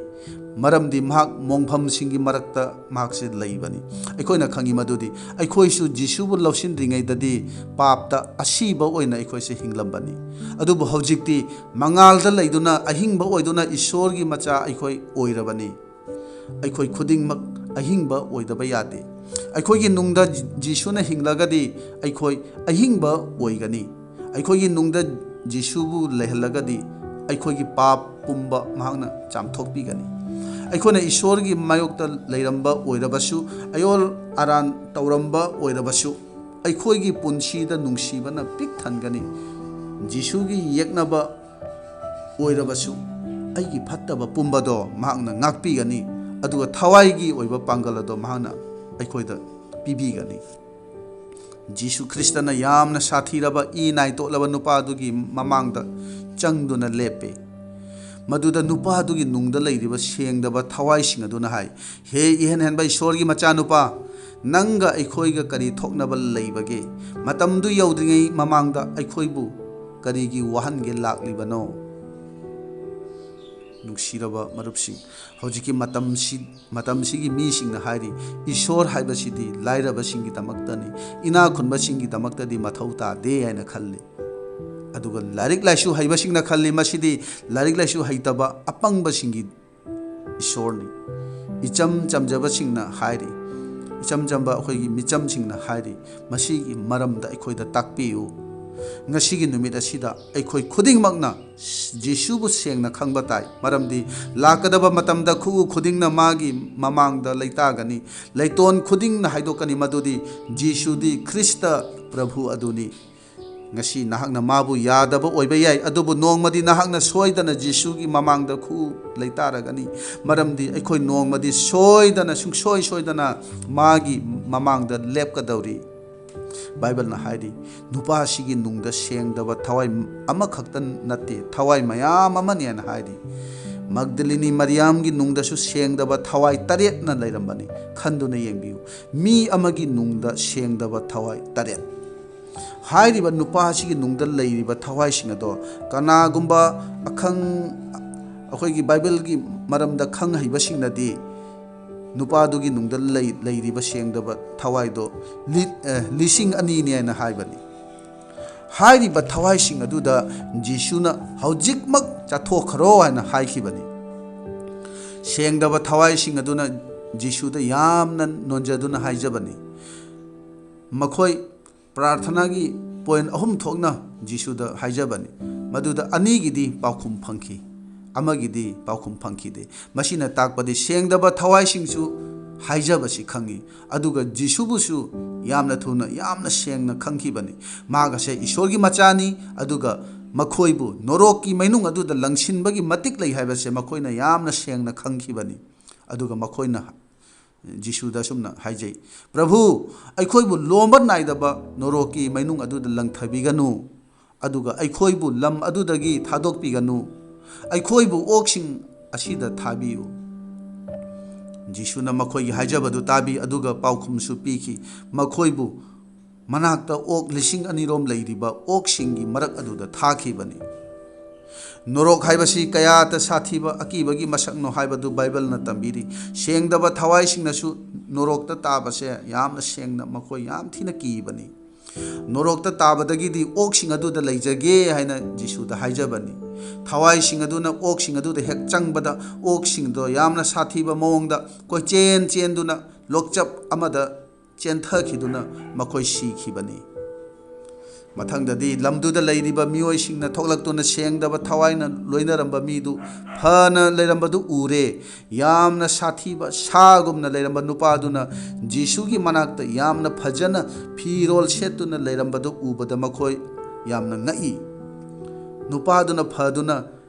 ꯃꯔꯝꯗꯤ ꯃꯍꯥꯛ ꯃꯣꯡꯐꯝꯁꯤꯡꯒꯤ ꯃꯔꯛꯇ ꯃꯍꯥꯛꯁꯦ ꯂꯩꯕꯅꯤ꯫ ꯑꯩꯈꯣꯏꯅ ꯈꯪꯉꯤ ꯃꯗꯨꯗꯤ ꯑꯩꯈꯣꯏꯁꯨ ꯖꯤꯁꯨꯕꯨ ꯂꯧꯁꯤꯟꯗ꯭ꯔꯤꯉꯩꯗꯗꯤ ꯄꯥꯞꯇ ꯑꯁꯤꯕ ꯑꯣꯏꯅ ꯑꯩꯈꯣꯏꯁꯦ ꯍꯤꯡꯂꯝꯕꯅꯤ꯫ ꯑꯗꯨꯕꯨ ꯍꯧꯖꯤꯛꯇꯤ ꯃꯉꯥꯜꯗ ꯂꯩꯗꯨꯅ ꯑꯍꯤꯡꯕ ꯑꯣꯏꯗꯨꯅ ꯏꯁꯣꯔꯒꯤ ꯃꯆꯥ ꯑꯩꯈꯣꯏ ꯑꯣꯏꯔꯕꯅꯤ꯫ ꯑꯩꯈꯣꯏ ꯈꯨꯗꯤꯡꯃꯛ ꯑꯍꯤꯡꯕ ꯑꯣꯏꯗꯕ ꯌꯥꯗꯦ꯫ ꯑꯩꯈꯣꯏꯒꯤ ꯅꯨꯡꯗ ꯖꯤꯁꯨꯅ ꯍꯤꯡꯂꯒꯗꯤ ꯑꯩꯈꯣꯏ ꯑꯍꯤꯡꯕ ꯑꯣꯏꯒꯅꯤ꯫ ꯑꯩꯈꯣꯏꯒꯤ ꯅꯨꯡꯗ ꯖꯤꯁꯨꯕꯨ ꯂꯩꯍꯜꯂꯒꯗꯤ ꯑꯩꯈꯣꯏꯒꯤ ꯄꯥꯞ ꯄꯨꯝꯕ ꯃꯍꯥꯛꯅ ꯆꯥꯝꯊꯣꯛꯄꯤꯒꯅꯤ꯫ ꯑꯩꯈꯣꯏꯅ ꯏꯁꯣꯔꯒꯤ ꯃꯥꯌꯣꯛꯇ ꯂꯩꯔꯝꯕ ꯑꯣꯏꯔꯕꯁꯨ, ꯑꯌꯣꯜ ꯑꯔꯥꯟ ꯇꯧꯔꯝꯕ ꯑꯣꯏꯔꯕꯁꯨ, ꯑꯩꯈꯣꯏꯒꯤ ꯄꯨꯟꯁꯤꯗ ꯅꯨꯡꯁꯤꯕꯅ ꯄꯤꯛ ꯊꯟꯒꯅꯤ꯫ ꯖꯤꯁꯨꯒꯤ ꯌꯦꯛꯅꯕ ꯑꯣꯏꯔꯕꯁꯨ, ꯑꯩꯒꯤ ꯐꯠꯇꯕ ꯄꯨꯝꯕꯗꯣ ꯃꯍꯥꯛꯅ ꯉꯥꯛꯄꯤꯒꯅꯤ, ꯑꯗꯨꯒ ꯊꯋꯥꯏꯒꯤ ꯑꯣꯏꯕ ꯄꯥꯡꯒꯜ ꯑꯗꯣ ꯃꯍꯥꯛꯅ ꯑꯩꯈꯣꯏꯗ ꯄꯤꯕꯤꯒꯅꯤ꯫ ꯖꯤꯁꯨ ꯈ꯭ꯔꯤꯁꯇꯅ ꯌꯥꯝꯅ ꯁꯥꯊꯤꯔꯕ ꯏ ꯅꯥꯏ ꯇꯣꯠꯂꯕ ꯅꯨꯄꯥ ꯑꯗꯨꯒꯤ ꯃꯃꯥꯡꯗ ꯆꯪꯗꯨꯅ ꯂꯦꯞꯄꯦ꯫ ꯃꯗꯨꯗ ꯅꯨꯄꯥ ꯑꯗꯨꯒꯤ ꯅꯨꯡꯗ ꯂꯩꯔꯤꯕ ꯁꯦꯡꯗꯕ ꯊꯋꯥꯏꯁꯤꯡ ꯑꯗꯨꯅ ꯍꯥꯏ, "ꯍꯦ ꯏꯍꯦꯟ ꯍꯦꯟꯕ ꯏꯁꯣꯔꯒꯤ ꯃꯆꯥꯅꯨꯄꯥ, ꯅꯪꯒ ꯑꯩꯈꯣꯏꯒ ꯀꯔꯤ ꯊꯣꯛꯅꯕ ꯂꯩꯕꯒꯦ? ꯃꯇꯝꯗꯨ ꯌꯧꯗ꯭ꯔꯤꯉꯩ ꯃꯃꯥꯡꯗ ꯑꯩꯈꯣꯏꯕꯨ ꯀꯔꯤꯒꯤ ꯋꯥꯍꯟꯒꯦ ꯂꯥꯛꯂꯤꯕꯅꯣ?" ꯅꯨꯡꯁꯤꯔꯕ ꯃꯔꯨꯞꯁꯤꯡ, ꯍꯧꯖꯤꯛꯀꯤ ꯃꯇꯝꯁꯤ, ꯃꯇꯝꯁꯤꯒꯤ ꯃꯤꯁꯤꯡꯅ ꯍꯥꯏꯔꯤ, "ꯏꯁꯣꯔ ꯍꯥꯏꯕꯁꯤꯗꯤ ꯂꯥꯏꯔꯕꯁꯤꯡꯒꯤꯗꯃꯛꯇꯅꯤ, ꯏꯅꯥꯛ ꯈꯨꯟꯕꯁꯤꯡꯒꯤꯗꯃꯛꯇꯗꯤ ꯃꯊꯧ ꯇꯥꯗꯦ" ꯍꯥꯏꯅ ꯈꯜꯂꯤ꯫ ꯑꯗꯨꯒ ꯂꯥꯏꯔꯤꯛ ꯂꯥꯏꯁꯨ ꯍꯩꯕꯁꯤꯡꯅ ꯈꯜꯂꯤ, "ꯃꯁꯤꯗꯤ ꯂꯥꯏꯔꯤꯛ ꯂꯥꯏꯁꯨ ꯍꯩꯇꯕ ꯑꯄꯪꯕꯁꯤꯡꯒꯤ ꯏꯁꯣꯔꯅꯤ, ꯏꯆꯝ ꯆꯝꯖꯕꯁꯤꯡꯅ ꯍꯥꯏꯔꯤ, ꯏꯆꯝ ꯆꯝꯕ ꯑꯩꯈꯣꯏꯒꯤ ꯃꯤꯆꯝꯁꯤꯡꯅ ꯍꯥꯏꯔꯤ, ꯃꯁꯤꯒꯤ ꯃꯔꯝꯗ ꯑꯩꯈꯣꯏꯗ ꯇꯥꯛꯄꯤꯌꯨ"꯫ ꯉꯁꯤꯒꯤ ꯅꯨꯃꯤꯠ ꯑꯁꯤꯗ ꯑꯩꯈꯣꯏ ꯈꯨꯗꯤꯡꯃꯛꯅ ꯖꯤꯁꯨꯕꯨ ꯁꯦꯡꯅ ꯈꯪꯕ ꯇꯥꯏ, ꯃꯔꯝꯗꯤ ꯂꯥꯛꯀꯗꯕ ꯃꯇꯝꯗ ꯈꯨꯎ ꯈꯨꯗꯤꯡꯅ ꯃꯥꯒꯤ ꯃꯃꯥꯡꯗ ꯂꯩꯇꯥꯒꯅꯤ, ꯂꯩꯇꯣꯟ ꯈꯨꯗꯤꯡꯅ ꯍꯥꯏꯗꯣꯛꯀꯅꯤ ꯃꯗꯨꯗꯤ ꯖꯤꯁꯨꯗꯤ ꯈ꯭ꯔꯤꯁꯇ ꯄ꯭ꯔꯚꯨ ꯑꯗꯨꯅꯤ꯫ ꯉꯁꯤ ꯅꯍꯥꯛꯅ ꯃꯥꯕꯨ ꯌꯥꯗꯕ ꯑꯣꯏꯕ ꯌꯥꯏ, ꯑꯗꯨꯕꯨ ꯅꯣꯡꯃꯗꯤ ꯅꯍꯥꯛꯅ ꯁꯣꯏꯗꯅ ꯖꯤꯁꯨꯒꯤ ꯃꯃꯥꯡꯗ ꯈꯨꯎ ꯂꯩꯇꯥꯔꯒꯅꯤ, ꯃꯔꯝꯗꯤ ꯑꯩꯈꯣꯏ ꯅꯣꯡꯃꯗꯤ ꯁꯣꯏꯗꯅ, ꯁꯨꯡꯁꯣꯏ ꯁꯣꯏꯗꯅ ꯃꯥꯒꯤ ꯃꯃꯥꯡꯗ ꯂꯦꯞꯀꯗꯧꯔꯤ꯫ ꯕꯥꯏꯕꯜꯅ ꯍꯥꯏꯔꯤ, ꯅꯨꯄꯥ ꯑꯁꯤꯒꯤ ꯅꯨꯡꯗ ꯁꯦꯡꯗꯕ ꯊꯋꯥꯏ ꯑꯃꯈꯛꯇ ꯅꯠꯇꯦ, ꯊꯋꯥꯏ ꯃꯌꯥꯝ ꯑꯃꯅꯦꯅ ꯍꯥꯏꯔꯤ꯫ ꯃꯒꯗꯂꯤꯅꯤ ꯃꯔꯤꯌꯥꯝꯒꯤ ꯅꯨꯡꯗꯁꯨ ꯁꯦꯡꯗꯕ ꯊꯋꯥꯏ ꯇꯔꯦꯠꯅ ꯂꯩꯔꯝꯕꯅꯤ꯫ ꯈꯟꯗꯨꯅ ꯌꯦꯡꯕꯤꯌꯨ, ꯃꯤ ꯑꯃꯒꯤ ꯅꯨꯡꯗ ꯁꯦꯡꯗꯕ ꯊꯋꯥꯏ ꯇꯔꯦꯠ꯫ ꯍꯥꯏꯔꯤꯕ ꯅꯨꯄꯥ ꯑꯁꯤꯒꯤ ꯅꯨꯡꯗ ꯂꯩꯔꯤꯕ ꯊꯋꯥꯏꯁꯤꯡ ꯑꯗꯣ ꯀꯅꯥꯒꯨꯝꯕ ꯑꯈꯪ, ꯑꯩꯈꯣꯏꯒꯤ ꯕꯥꯏꯕꯜꯒꯤ ꯃꯔꯝꯗ ꯈꯪ ꯍꯩꯕꯁꯤꯡꯅꯗꯤ ꯅꯨꯄꯥꯗꯨꯒꯤ ꯅꯨꯡꯗ ꯂꯩ-, ꯂꯩꯔꯤꯕ ꯁꯦꯡꯗꯕ ꯊꯋꯥꯏꯗꯣ ꯂꯤ-, ꯑꯦ, ꯂꯤꯁꯤꯡ ꯑꯅꯤꯅꯤ ꯍꯥꯏꯅ ꯍꯥꯏꯕꯅꯤ꯫ ꯍꯥꯏꯔꯤꯕ ꯊꯋꯥꯏꯁꯤꯡ ꯑꯗꯨꯗ ꯖꯤꯁꯨꯅ "ꯍꯧꯖꯤꯛꯃꯛ ꯆꯠꯊꯣꯛꯈ꯭ꯔꯣ" ꯍꯥꯏꯅ ꯍꯥꯏꯈꯤꯕꯅꯤ꯫ ꯁꯦꯡꯗꯕ ꯊꯋꯥꯏꯁꯤꯡ ꯑꯗꯨꯅ ꯖꯤꯁꯨꯗ ꯌꯥꯝꯅ ꯅꯣꯟꯖꯗꯨꯅ ꯍꯥꯏꯖꯕꯅꯤ꯫ ꯃꯈꯣꯏ ꯄ꯭ꯔꯥꯔꯊꯅꯥꯒꯤ ꯄꯣꯏꯟ ꯑꯍꯨꯝ ꯊꯣꯛꯅ ꯖꯤꯁꯨꯗ ꯍꯥꯏꯖꯕꯅꯤ꯫ ꯃꯗꯨꯗ ꯑꯅꯤꯒꯤꯗꯤ ꯄꯥꯎꯈꯨꯝ ꯐꯪꯈꯤ, ꯑꯃꯒꯤꯗꯤ ꯄꯥꯎꯈꯨꯝ ꯐꯪꯈꯤꯗꯦ꯫ ꯃꯁꯤꯅ ꯇꯥꯛꯄꯗꯤ ꯁꯦꯡꯗꯕ ꯊꯋꯥꯏꯁꯤꯡꯁꯨ ꯍꯥꯏꯖꯕꯁꯤ ꯈꯪꯉꯤ, ꯑꯗꯨꯒ ꯖꯤꯁꯨꯕꯨꯁꯨ ꯌꯥꯝꯅ ꯊꯨꯅ, ꯌꯥꯝꯅ ꯁꯦꯡꯅ ꯈꯪꯈꯤꯕꯅꯤ꯫ ꯃꯍꯥꯛ ꯑꯁꯦ ꯏꯁꯣꯔꯒꯤ ꯃꯆꯥꯅꯤ, ꯑꯗꯨꯒ ꯃꯈꯣꯏꯕꯨ ꯅꯣꯔꯣꯛꯀꯤ ꯃꯩꯅꯨꯡ ꯑꯗꯨꯗ ꯂꯪꯁꯤꯟꯕꯒꯤ ꯃꯇꯤꯛ ꯂꯩ ꯍꯥꯏꯕꯁꯦ ꯃꯈꯣꯏꯅ ꯌꯥꯝꯅ ꯁꯦꯡꯅ ꯈꯪꯈꯤꯕꯅꯤ꯫ ꯑꯗꯨꯒ ꯃꯈꯣꯏꯅ ꯖꯤꯁꯨꯗ ꯑꯁꯨꯝꯅ ꯍꯥꯏꯖꯩ, "ꯄ꯭ꯔꯚꯨ, ꯑꯩꯈꯣꯏꯕꯨ ꯂꯣꯝꯕ ꯅꯥꯏꯗꯕ ꯅꯣꯔꯣꯛꯀꯤ ꯃꯩꯅꯨꯡ ꯑꯗꯨꯗ ꯂꯪꯊꯕꯤꯒꯅꯨ, ꯑꯗꯨꯒ ꯑꯩꯈꯣꯏꯕꯨ ꯂꯝ ꯑꯗꯨꯗꯒꯤ ꯊꯥꯗꯣꯛꯄꯤꯒꯅꯨ, ꯑꯩꯈꯣꯏꯕꯨ ꯑꯣꯛꯁꯤꯡ ꯑꯁꯤꯗ ꯊꯥꯕꯤꯌꯨ"꯫ ꯖꯤꯁꯨꯅ ꯃꯈꯣꯏꯒꯤ ꯍꯥꯏꯖꯕꯗꯨ ꯇꯥꯕꯤ, ꯑꯗꯨꯒ ꯄꯥꯎꯈꯨꯝꯁꯨ ꯄꯤꯈꯤ꯫ ꯃꯈꯣꯏꯕꯨ ꯃꯅꯥꯛꯇ ꯑꯣꯛ ꯂꯤꯁꯤꯡ ꯑꯅꯤꯔꯣꯝ ꯂꯩꯔꯤꯕ ꯑꯣꯛꯁꯤꯡꯒꯤ ꯃꯔꯛ ꯑꯗꯨꯗ ꯊꯥꯈꯤꯕꯅꯤ꯫ ꯅꯣꯔꯣꯛ ꯍꯥꯏꯕꯁꯤ ꯀꯌꯥꯇ ꯁꯥꯊꯤꯕ ꯑꯀꯤꯕꯒꯤ ꯃꯁꯛꯅꯣ ꯍꯥꯏꯕꯗꯨ ꯕꯥꯏꯕꯜꯅ ꯇꯝꯕꯤꯔꯤ꯫ ꯁꯦꯡꯗꯕ ꯊꯋꯥꯏꯁꯤꯡꯅꯁꯨ ꯅꯣꯔꯣꯛꯇ ꯇꯥꯕꯁꯦ ꯌꯥꯝꯅ ꯁꯦꯡꯅ, ꯃꯈꯣꯏ ꯌꯥꯝ ꯊꯤꯅ ꯀꯤꯕꯅꯤ꯫ ꯅꯣꯔꯣꯛꯇ ꯇꯥꯕꯗꯒꯤꯗꯤ ꯑꯣꯛꯁꯤꯡ ꯑꯗꯨꯗ ꯂꯩꯖꯒꯦ ꯍꯥꯏꯅ ꯖꯤꯁꯨꯗ ꯍꯥꯏꯖꯕꯅꯤ꯫ ꯊꯋꯥꯏꯁꯤꯡ ꯑꯗꯨꯅ ꯑꯣꯛꯁꯤꯡ ꯑꯗꯨꯗ ꯍꯦꯛ ꯆꯪꯕꯗ, ꯑꯣꯛꯁꯤꯡꯗꯣ ꯌꯥꯝꯅ ꯁꯥꯊꯤꯕ ꯃꯑꯣꯡꯗ ꯀꯣꯏꯆꯦꯟ ꯆꯦꯟꯗꯨꯅ ꯂꯣꯛꯆꯞ ꯑꯃꯗ ꯆꯦꯟꯊꯈꯤꯗꯨꯅ ꯃꯈꯣꯏ ꯁꯤꯈꯤꯕꯅꯤ꯫ ꯃꯊꯪꯗꯗꯤ ꯂꯝꯗꯨꯗ ꯂꯩꯔꯤꯕ ꯃꯤꯑꯣꯏꯁꯤꯡꯅ ꯊꯣꯛꯂꯛꯇꯨꯅ ꯁꯦꯡꯗꯕ ꯊꯋꯥꯏꯅ ꯂꯣꯏꯅꯔꯝꯕ ꯃꯤꯗꯨ ꯐꯅ ꯂꯩꯔꯝꯕꯗꯨ ꯎꯔꯦ꯫ ꯌꯥꯝꯅ ꯁꯥꯊꯤꯕ ꯁꯥꯒꯨꯝꯅ ꯂꯩꯔꯝꯕ ꯅꯨꯄꯥꯗꯨꯅ ꯖꯤꯁꯨꯒꯤ ꯃꯅꯥꯛꯇ ꯌꯥꯝꯅ ꯐꯖꯅ ꯐꯤꯔꯣꯜ ꯁꯦꯠꯇꯨꯅ ꯂꯩꯔꯝꯕꯗꯨ ꯎꯕꯗ ꯃꯈꯣꯏ ꯌꯥꯝꯅ ꯉꯛꯏ꯫ ꯅꯨꯄꯥꯗꯨꯅ ꯐꯗꯨꯅ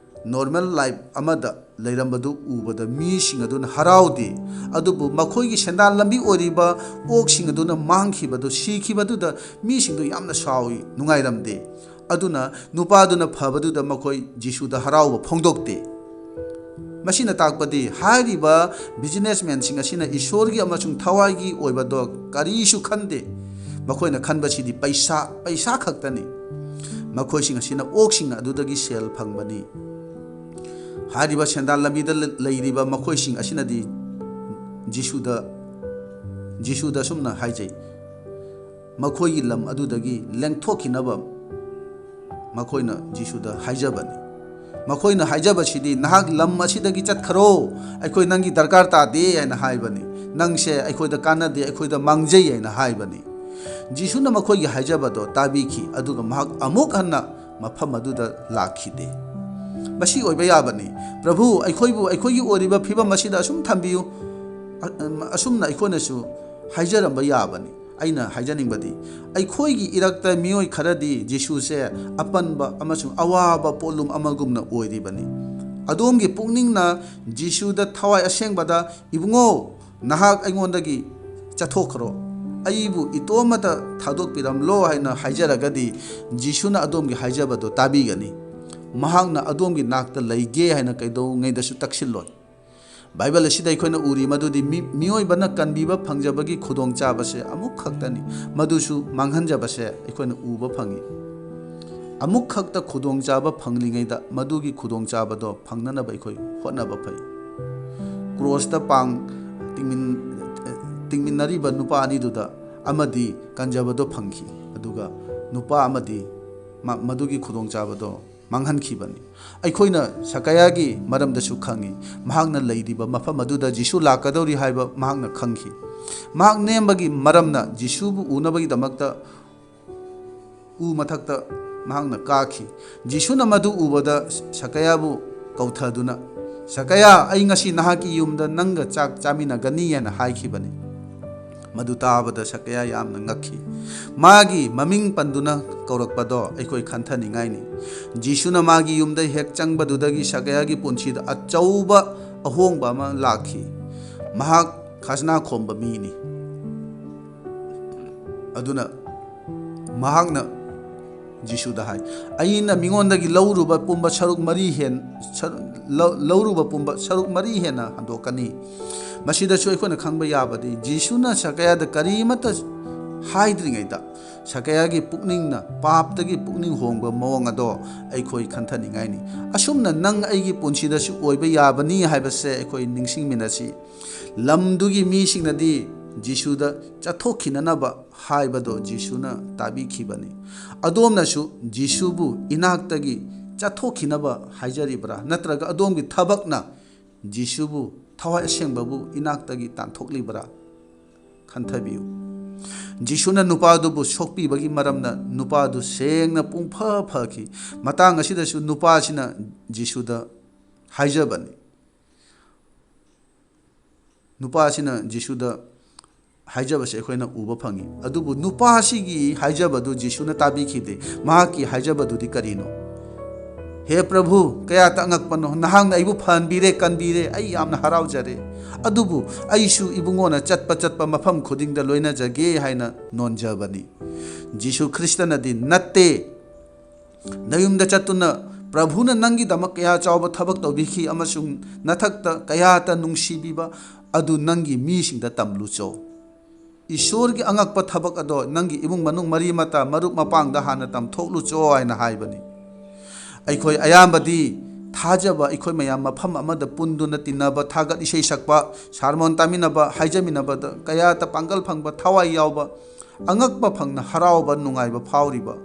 ꯅꯣꯔꯃꯦꯜ ꯂꯥꯏꯐ ꯑꯃꯗ ꯂꯩꯔꯝꯕꯗꯨ ꯎꯕꯗ ꯃꯤꯁꯤꯡ ꯑꯗꯨꯅ ꯍꯔꯥꯎꯗꯦ꯫ ꯑꯗꯨꯕꯨ ꯃꯈꯣꯏꯒꯤ ꯁꯦꯟꯗꯥꯟ ꯂꯝꯕꯤ ꯑꯣꯏꯔꯤꯕ ꯑꯣꯛꯁꯤꯡ ꯑꯗꯨꯅ ꯃꯥꯡꯈꯤꯕꯗꯨ, ꯁꯤꯈꯤꯕꯗꯨꯗ ꯃꯤꯁꯤꯡꯗꯨ ꯌꯥꯝꯅ ꯁꯥꯎꯏ, ꯅꯨꯡꯉꯥꯏꯔꯝꯗꯦ꯫ ꯑꯗꯨꯅ ꯅꯨꯄꯥꯗꯨꯅ ꯐꯕꯗꯨꯗ ꯃꯈꯣꯏ ꯖꯤꯁꯨꯗ ꯍꯔꯥꯎꯕ ꯐꯣꯡꯗꯣꯛꯇꯦ꯫ ꯃꯁꯤꯅ ꯇꯥꯛꯄꯗꯤ ꯍꯥꯏꯔꯤꯕ ꯕꯤꯖꯤꯅꯦꯁꯃꯦꯟꯁꯤꯡ ꯑꯁꯤꯅ ꯏꯁꯣꯔꯒꯤ ꯑꯃꯁꯨꯡ ꯊꯋꯥꯏꯒꯤ ꯑꯣꯏꯕꯗꯣ ꯀꯔꯤꯁꯨ ꯈꯟꯗꯦ꯫ ꯃꯈꯣꯏꯅ ꯈꯟꯕꯁꯤꯗꯤ ꯄꯩꯁꯥ, ꯄꯩꯁꯥ ꯈꯛꯇꯅꯤ꯫ ꯃꯈꯣꯏꯁꯤꯡ ꯑꯁꯤꯅ ꯑꯣꯛꯁꯤꯡ ꯑꯗꯨꯗꯒꯤ ꯁꯦꯜ ꯐꯪꯕꯅꯤ꯫ ꯍꯥꯏꯔꯤꯕ ꯁꯦꯟꯗꯥꯟ ꯂꯝꯕꯤꯗ ꯂꯩꯔꯤꯕ ꯃꯈꯣꯏꯁꯤꯡ ꯑꯁꯤꯅꯗꯤ ꯖꯤꯁꯨꯗ, ꯖꯤꯁꯨꯗ ꯑꯁꯨꯝꯅ ꯍꯥꯏꯖꯩ, ꯃꯈꯣꯏꯒꯤ ꯂꯝ ꯑꯗꯨꯗꯒꯤ ꯂꯦꯡꯊꯣꯛꯈꯤꯅꯕ ꯃꯈꯣꯏꯅ ꯖꯤꯁꯨꯗ ꯍꯥꯏꯖꯕꯅꯤ꯫ ꯃꯈꯣꯏꯅ ꯍꯥꯏꯖꯕꯁꯤꯗꯤ, "ꯅꯍꯥꯛ ꯂꯝ ꯑꯁꯤꯗꯒꯤ ꯆꯠꯈ꯭ꯔꯣ, ꯑꯩꯈꯣꯏ ꯅꯪꯒꯤ ꯗꯔꯀꯥꯔ ꯇꯥꯗꯦ" ꯍꯥꯏꯅ ꯍꯥꯏꯕꯅꯤ꯫ "ꯅꯪꯁꯦ ꯑꯩꯈꯣꯏꯗ ꯀꯥꯟꯅꯗꯦ, ꯑꯩꯈꯣꯏꯗ ꯃꯥꯡꯖꯩ" ꯍꯥꯏꯅ ꯍꯥꯏꯕꯅꯤ꯫ ꯖꯤꯁꯨꯅ ꯃꯈꯣꯏꯒꯤ ꯍꯥꯏꯖꯕꯗꯣ ꯇꯥꯕꯤꯈꯤ, ꯑꯗꯨꯒ ꯃꯍꯥꯛ ꯑꯃꯨꯛ ꯍꯟꯅ ꯃꯐꯝ ꯑꯗꯨꯗ ꯂꯥꯛꯈꯤꯗꯦ꯫ ꯃꯁꯤ ꯑꯣꯏꯕ ꯌꯥꯕꯅꯤ꯫ "ꯄ꯭ꯔꯚꯨ, ꯑꯩꯈꯣꯏꯕꯨ ꯑꯩꯈꯣꯏꯒꯤ ꯑꯣꯏꯔꯤꯕ ꯐꯤꯕꯝ ꯑꯁꯤꯗ ꯑꯁꯨꯝ ꯊꯝꯕꯤꯌꯨ"꯫ ꯑ-, ꯑꯁꯨꯝꯅ ꯑꯩꯈꯣꯏꯅꯁꯨ ꯍꯥꯏꯖꯔꯝꯕ ꯌꯥꯕꯅꯤ꯫ ꯑꯩꯅ ꯍꯥꯏꯖꯅꯤꯡꯕꯗꯤ, ꯑꯩꯈꯣꯏꯒꯤ ꯏꯔꯛꯇ ꯃꯤꯑꯣꯏ ꯈꯔꯗꯤ ꯖꯤꯁꯨꯁꯦ ꯑꯄꯟꯕ ꯑꯃꯁꯨꯡ ꯑꯋꯥꯕ ꯄꯣꯠꯂꯨꯝ ꯑꯃꯒꯨꯝꯅ ꯑꯣꯏꯔꯤꯕꯅꯤ꯫ ꯑꯗꯣꯝꯒꯤ ꯄꯨꯛꯅꯤꯡꯅ ꯖꯤꯁꯨꯗ ꯊꯋꯥꯏ ꯑꯁꯦꯡꯕꯗ, "ꯏꯕꯨꯡꯉꯣ, "ꯅꯍꯥꯛ ꯑꯩꯉꯣꯟꯗꯒꯤ ꯆꯠꯊꯣꯛꯈ꯭ꯔꯣ, ꯑꯩꯕꯨ ꯏꯇꯣꯝꯇ ꯊꯥꯗꯣꯛꯄꯤꯔꯝꯂꯣ" ꯍꯥꯏꯅ ꯍꯥꯏꯖꯔꯒꯗꯤ, ꯖꯤꯁꯨꯅ ꯑꯗꯣꯝꯒꯤ ꯍꯥꯏꯖꯕꯗꯣ ꯇꯥꯕꯤꯒꯅꯤ꯫ ꯃꯍꯥꯛꯅ ꯑꯗꯣꯝꯒꯤ ꯅꯥꯛꯇ ꯂꯩꯒꯦ ꯍꯥꯏꯅ ꯀꯩꯗꯧꯉꯩꯗꯁꯨ ꯇꯛꯁꯤꯜꯂꯣꯏ꯫ ꯕꯥꯏꯕꯜ ꯑꯁꯤꯗ ꯑꯩꯈꯣꯏꯅ ꯎꯔꯤ ꯃꯗꯨꯗꯤ ꯃꯤ-, ꯃꯤꯑꯣꯏꯕꯅ ꯀꯟꯕꯤꯕ ꯐꯪꯖꯕꯒꯤ ꯈꯨꯗꯣꯡꯆꯥꯕꯁꯦ ꯑꯃꯨꯛꯈꯛꯇꯅꯤ, ꯃꯗꯨꯁꯨ ꯃꯥꯡꯍꯟꯖꯕꯁꯦ ꯑꯩꯈꯣꯏꯅ ꯎꯕ ꯐꯪꯉꯤ꯫ ꯑꯃꯨꯛꯈꯛꯇ ꯈꯨꯗꯣꯡꯆꯥꯕ ꯐꯪꯂꯤꯉꯩꯗ ꯃꯗꯨꯒꯤ ꯈꯨꯗꯣꯡꯆꯥꯕꯗꯣ ꯐꯪꯅꯅꯕ ꯑꯩꯈꯣꯏ ꯍꯣꯠꯅꯕ ꯐꯩ꯫ ꯀ꯭ꯔꯣꯁꯇ ꯄꯥꯡ ꯇꯤꯡꯃꯤꯟ-, ꯇꯤꯡꯃꯤꯟꯅꯔꯤꯕ ꯅꯨꯄꯥ ꯑꯅꯤꯗꯨꯗ ꯑꯃꯗꯤ ꯀꯟꯖꯕꯗꯣ ꯐꯪꯈꯤ, ꯑꯗꯨꯒ ꯅꯨꯄꯥ ꯑꯃꯗꯤ ꯃ-, ꯃꯗꯨꯒꯤ ꯈꯨꯗꯣꯡꯆꯥꯕꯗꯣ ꯃꯥꯡꯍꯟꯈꯤꯕꯅꯤ꯫ ꯑꯩꯈꯣꯏꯅ ꯁꯀꯌꯥꯒꯤ ꯃꯔꯝꯗꯁꯨ ꯈꯪꯉꯤ꯫ ꯃꯍꯥꯛꯅ ꯂꯩꯔꯤꯕ ꯃꯐꯝ ꯑꯗꯨꯗ ꯖꯤꯁꯨ ꯂꯥꯛꯀꯗꯧꯔꯤ ꯍꯥꯏꯕ ꯃꯍꯥꯛꯅ ꯈꯪꯈꯤ꯫ ꯃꯍꯥꯛ ꯅꯦꯝꯕꯒꯤ ꯃꯔꯝꯅ ꯖꯤꯁꯨꯕꯨ ꯎꯅꯕꯒꯤꯗꯃꯛꯇ ꯎ ꯃꯊꯛꯇ ꯃꯍꯥꯛꯅ ꯀꯥꯈꯤ꯫ ꯖꯤꯁꯨꯅ ꯃꯗꯨ ꯎꯕꯗ ꯁꯀꯌꯥꯕꯨ ꯀꯧꯊꯗꯨꯅ, "ꯁꯀꯌꯥ, ꯑꯩ ꯉꯁꯤ ꯅꯍꯥꯛꯀꯤ ꯌꯨꯝꯗ ꯅꯪꯒ ꯆꯥꯛ ꯆꯥꯃꯤꯟꯅꯒꯅꯤ" ꯍꯥꯏꯅ ꯍꯥꯏꯈꯤꯕꯅꯤ꯫ ꯃꯗꯨ ꯇꯥꯕꯗ ꯁꯀꯌꯥ ꯌꯥꯝꯅ ꯉꯛꯈꯤ꯫ ꯃꯥꯒꯤ ꯃꯃꯤꯡ ꯄꯟꯗꯨꯅ ꯀꯧꯔꯛꯄꯗꯣ ꯑꯩꯈꯣꯏ ꯈꯟꯊꯅꯤꯡꯉꯥꯏꯅꯤ꯫ ꯖꯤꯁꯨꯅ ꯃꯥꯒꯤ ꯌꯨꯝꯗ ꯍꯦꯛ ꯆꯪꯕꯗꯨꯗꯒꯤ ꯁꯀꯌꯥꯒꯤ ꯄꯨꯟꯁꯤꯗ ꯑꯆꯧꯕ ꯑꯍꯣꯡꯕ ꯑꯃ ꯂꯥꯛꯈꯤ꯫ ꯃꯍꯥꯛ ꯈꯖꯅꯥ ꯈꯣꯝꯕ ꯃꯤꯅꯤ꯫ ꯑꯗꯨꯅ ꯃꯍꯥꯛꯅ ꯖꯤꯁꯨꯗ ꯍꯥꯏ, "ꯑꯩꯅ ꯃꯤꯉꯣꯟꯗꯒꯤ ꯂꯧꯔꯨꯕ ꯄꯨꯝꯕ ꯁꯔꯨꯛ ꯃꯔꯤ ꯍꯦꯟ-, ꯁꯔ-, ꯂꯧ-, ꯂꯧꯔꯨꯕ ꯄꯨꯝꯕ ꯁꯔꯨꯛ ꯃꯔꯤ ꯍꯦꯟꯅ ꯍꯟꯗꯣꯛꯀꯅꯤ꯫" ꯃꯁꯤꯗꯁꯨ ꯑꯩꯈꯣꯏꯅ ꯈꯪꯕ ꯌꯥꯕꯗꯤ, ꯖꯤꯁꯨꯅ ꯁꯀꯌꯥꯗ ꯀꯔꯤꯃꯠꯇ ꯍꯥꯏꯗ꯭ꯔꯤꯉꯩꯗ ꯁꯀꯌꯥꯒꯤ ꯄꯨꯛꯅꯤꯡꯅ ꯄꯥꯞꯇꯒꯤ ꯄꯨꯛꯅꯤꯡ ꯍꯣꯡꯕ ꯃꯑꯣꯡ ꯑꯗꯣ ꯑꯩꯈꯣꯏ ꯈꯟꯊꯅꯤꯡꯉꯥꯏꯅꯤ꯫ ꯑꯁꯨꯝꯅ ꯅꯪ ꯑꯩꯒꯤ ꯄꯨꯟꯁꯤꯗꯁꯨ ꯑꯣꯏꯕ ꯌꯥꯕꯅꯤ ꯍꯥꯏꯕꯁꯦ ꯑꯩꯈꯣꯏ ꯅꯤꯡꯁꯤꯡꯃꯤꯟꯅꯁꯤ꯫ ꯂꯝꯗꯨꯒꯤ ꯃꯤꯁꯤꯡꯅꯗꯤ ꯖꯤꯁꯨꯗ ꯆꯠꯊꯣꯛꯈꯤꯅꯅꯕ ꯍꯥꯏꯕꯗꯣ ꯖꯤꯁꯨꯅ ꯇꯥꯕꯤꯈꯤꯕꯅꯤ꯫ ꯑꯗꯣꯝꯅꯁꯨ ꯖꯤꯁꯨꯕꯨ ꯏꯅꯥꯛꯇꯒꯤ ꯆꯠꯊꯣꯛꯈꯤꯅꯕ ꯍꯥꯏꯖꯔꯤꯕ꯭ꯔꯥ? ꯅꯠꯇ꯭ꯔꯒ ꯑꯗꯣꯝꯒꯤ ꯊꯕꯛꯅ ꯖꯤꯁꯨꯕꯨ, ꯊꯋꯥꯏ ꯑꯁꯦꯡꯕꯕꯨ ꯏꯅꯥꯛꯇꯒꯤ ꯇꯥꯟꯊꯣꯛꯂꯤꯕ꯭ꯔꯥ? ꯈꯟꯊꯕꯤꯌꯨ꯫ ꯖꯤꯁꯨꯅ ꯅꯨꯄꯥꯗꯨꯕꯨ ꯁꯣꯛꯄꯤꯕꯒꯤ ꯃꯔꯝꯅ ꯅꯨꯄꯥꯗꯨ ꯁꯦꯡꯅ ꯄꯨꯡꯐ ꯐꯈꯤ꯫ ꯃꯇꯥꯡ ꯑꯁꯤꯗꯁꯨ ꯅꯨꯄꯥꯁꯤꯅ ꯖꯤꯁꯨꯗ ꯍꯥꯏꯖꯕꯅꯤ꯫ ꯅꯨꯄꯥꯁꯤꯅ ꯖꯤꯁꯨꯗ ꯍꯥꯏꯖꯕꯁꯦ ꯑꯩꯈꯣꯏꯅ ꯎꯕ ꯐꯪꯉꯤ꯫ ꯑꯗꯨꯕꯨ ꯅꯨꯄꯥꯁꯤꯒꯤ ꯍꯥꯏꯖꯕꯗꯨ ꯖꯤꯁꯨꯅ ꯇꯥꯕꯤꯈꯤꯗꯦ꯫ ꯃꯍꯥꯛꯀꯤ ꯍꯥꯏꯖꯕꯗꯨꯗꯤ ꯀꯔꯤꯅꯣ? "ꯍꯦ ꯄ꯭ꯔꯚꯨ, ꯀꯌꯥꯇ ꯑꯉꯛꯄꯅꯣ, ꯅꯍꯥꯛꯅ ꯑꯩꯕꯨ ꯐꯍꯟꯕꯤꯔꯦ, ꯀꯟꯕꯤꯔꯦ, ꯑꯩ ꯌꯥꯝꯅ ꯍꯔꯥꯎꯖꯔꯦ꯫ ꯑꯗꯨꯕꯨ ꯑꯩꯁꯨ ꯏꯕꯨꯡꯉꯣꯅ ꯆꯠꯄ ꯆꯠꯄ ꯃꯐꯝ ꯈꯨꯗꯤꯡꯗ ꯂꯣꯏꯅꯖꯒꯦ" ꯍꯥꯏꯅ ꯅꯣꯟꯖꯕꯅꯤ꯫ ꯖꯤꯁꯨ ꯈ꯭ꯔꯤꯁꯇꯅꯗꯤ, "ꯅꯠꯇꯦ, ꯅꯌꯨꯝꯗ ꯆꯠꯇꯨꯅ ꯄ꯭ꯔꯚꯨꯅ ꯅꯪꯒꯤꯗꯃꯛ ꯀꯌꯥ ꯆꯥꯎꯕ ꯊꯕꯛ ꯇꯧꯕꯤꯈꯤ ꯑꯃꯁꯨꯡ ꯅꯊꯛꯇ ꯀꯌꯥꯇ ꯅꯨꯡꯁꯤꯕꯤꯕ ꯑꯗꯨ ꯅꯪꯒꯤ ꯃꯤꯁꯤꯡꯗ ꯇꯝꯂꯨꯆꯣ꯫ ꯏꯁꯣꯔꯒꯤ ꯑꯉꯛꯄ ꯊꯕꯛ ꯑꯗꯣ ꯅꯪꯒꯤ ꯏꯃꯨꯡ ꯃꯅꯨꯡ, ꯃꯔꯤ ꯃꯇꯥ, ꯃꯔꯨꯞ ꯃꯄꯥꯡꯗ ꯍꯥꯟꯅ ꯇꯝꯊꯣꯛꯂꯨꯆꯣ" ꯍꯥꯏꯅ ꯍꯥꯏꯕꯅꯤ꯫ ꯑꯩꯈꯣꯏ ꯑꯌꯥꯝꯕꯗꯤ ꯊꯥꯖꯕ, ꯑꯩꯈꯣꯏ ꯃꯌꯥꯝ ꯃꯐꯝ ꯑꯃꯗ ꯄꯨꯟꯗꯨꯅ ꯇꯤꯟꯅꯕ, ꯊꯥꯒꯠ ꯏꯁꯩ ꯁꯛꯄ, ꯁꯥꯔꯃꯣꯟ ꯇꯥꯃꯤꯟꯅꯕ, ꯍꯥꯏꯖꯃꯤꯟꯅꯕꯗ ꯀꯌꯥꯇ ꯄꯥꯡꯒꯜ ꯐꯪꯕ, ꯊꯋꯥꯏ ꯌꯥꯎꯕ, ꯑꯉꯛꯄ ꯐꯪꯅ ꯍꯔꯥꯎꯕ, ꯅꯨꯡꯉꯥꯏꯕ ꯐꯥꯎꯔꯤꯕ,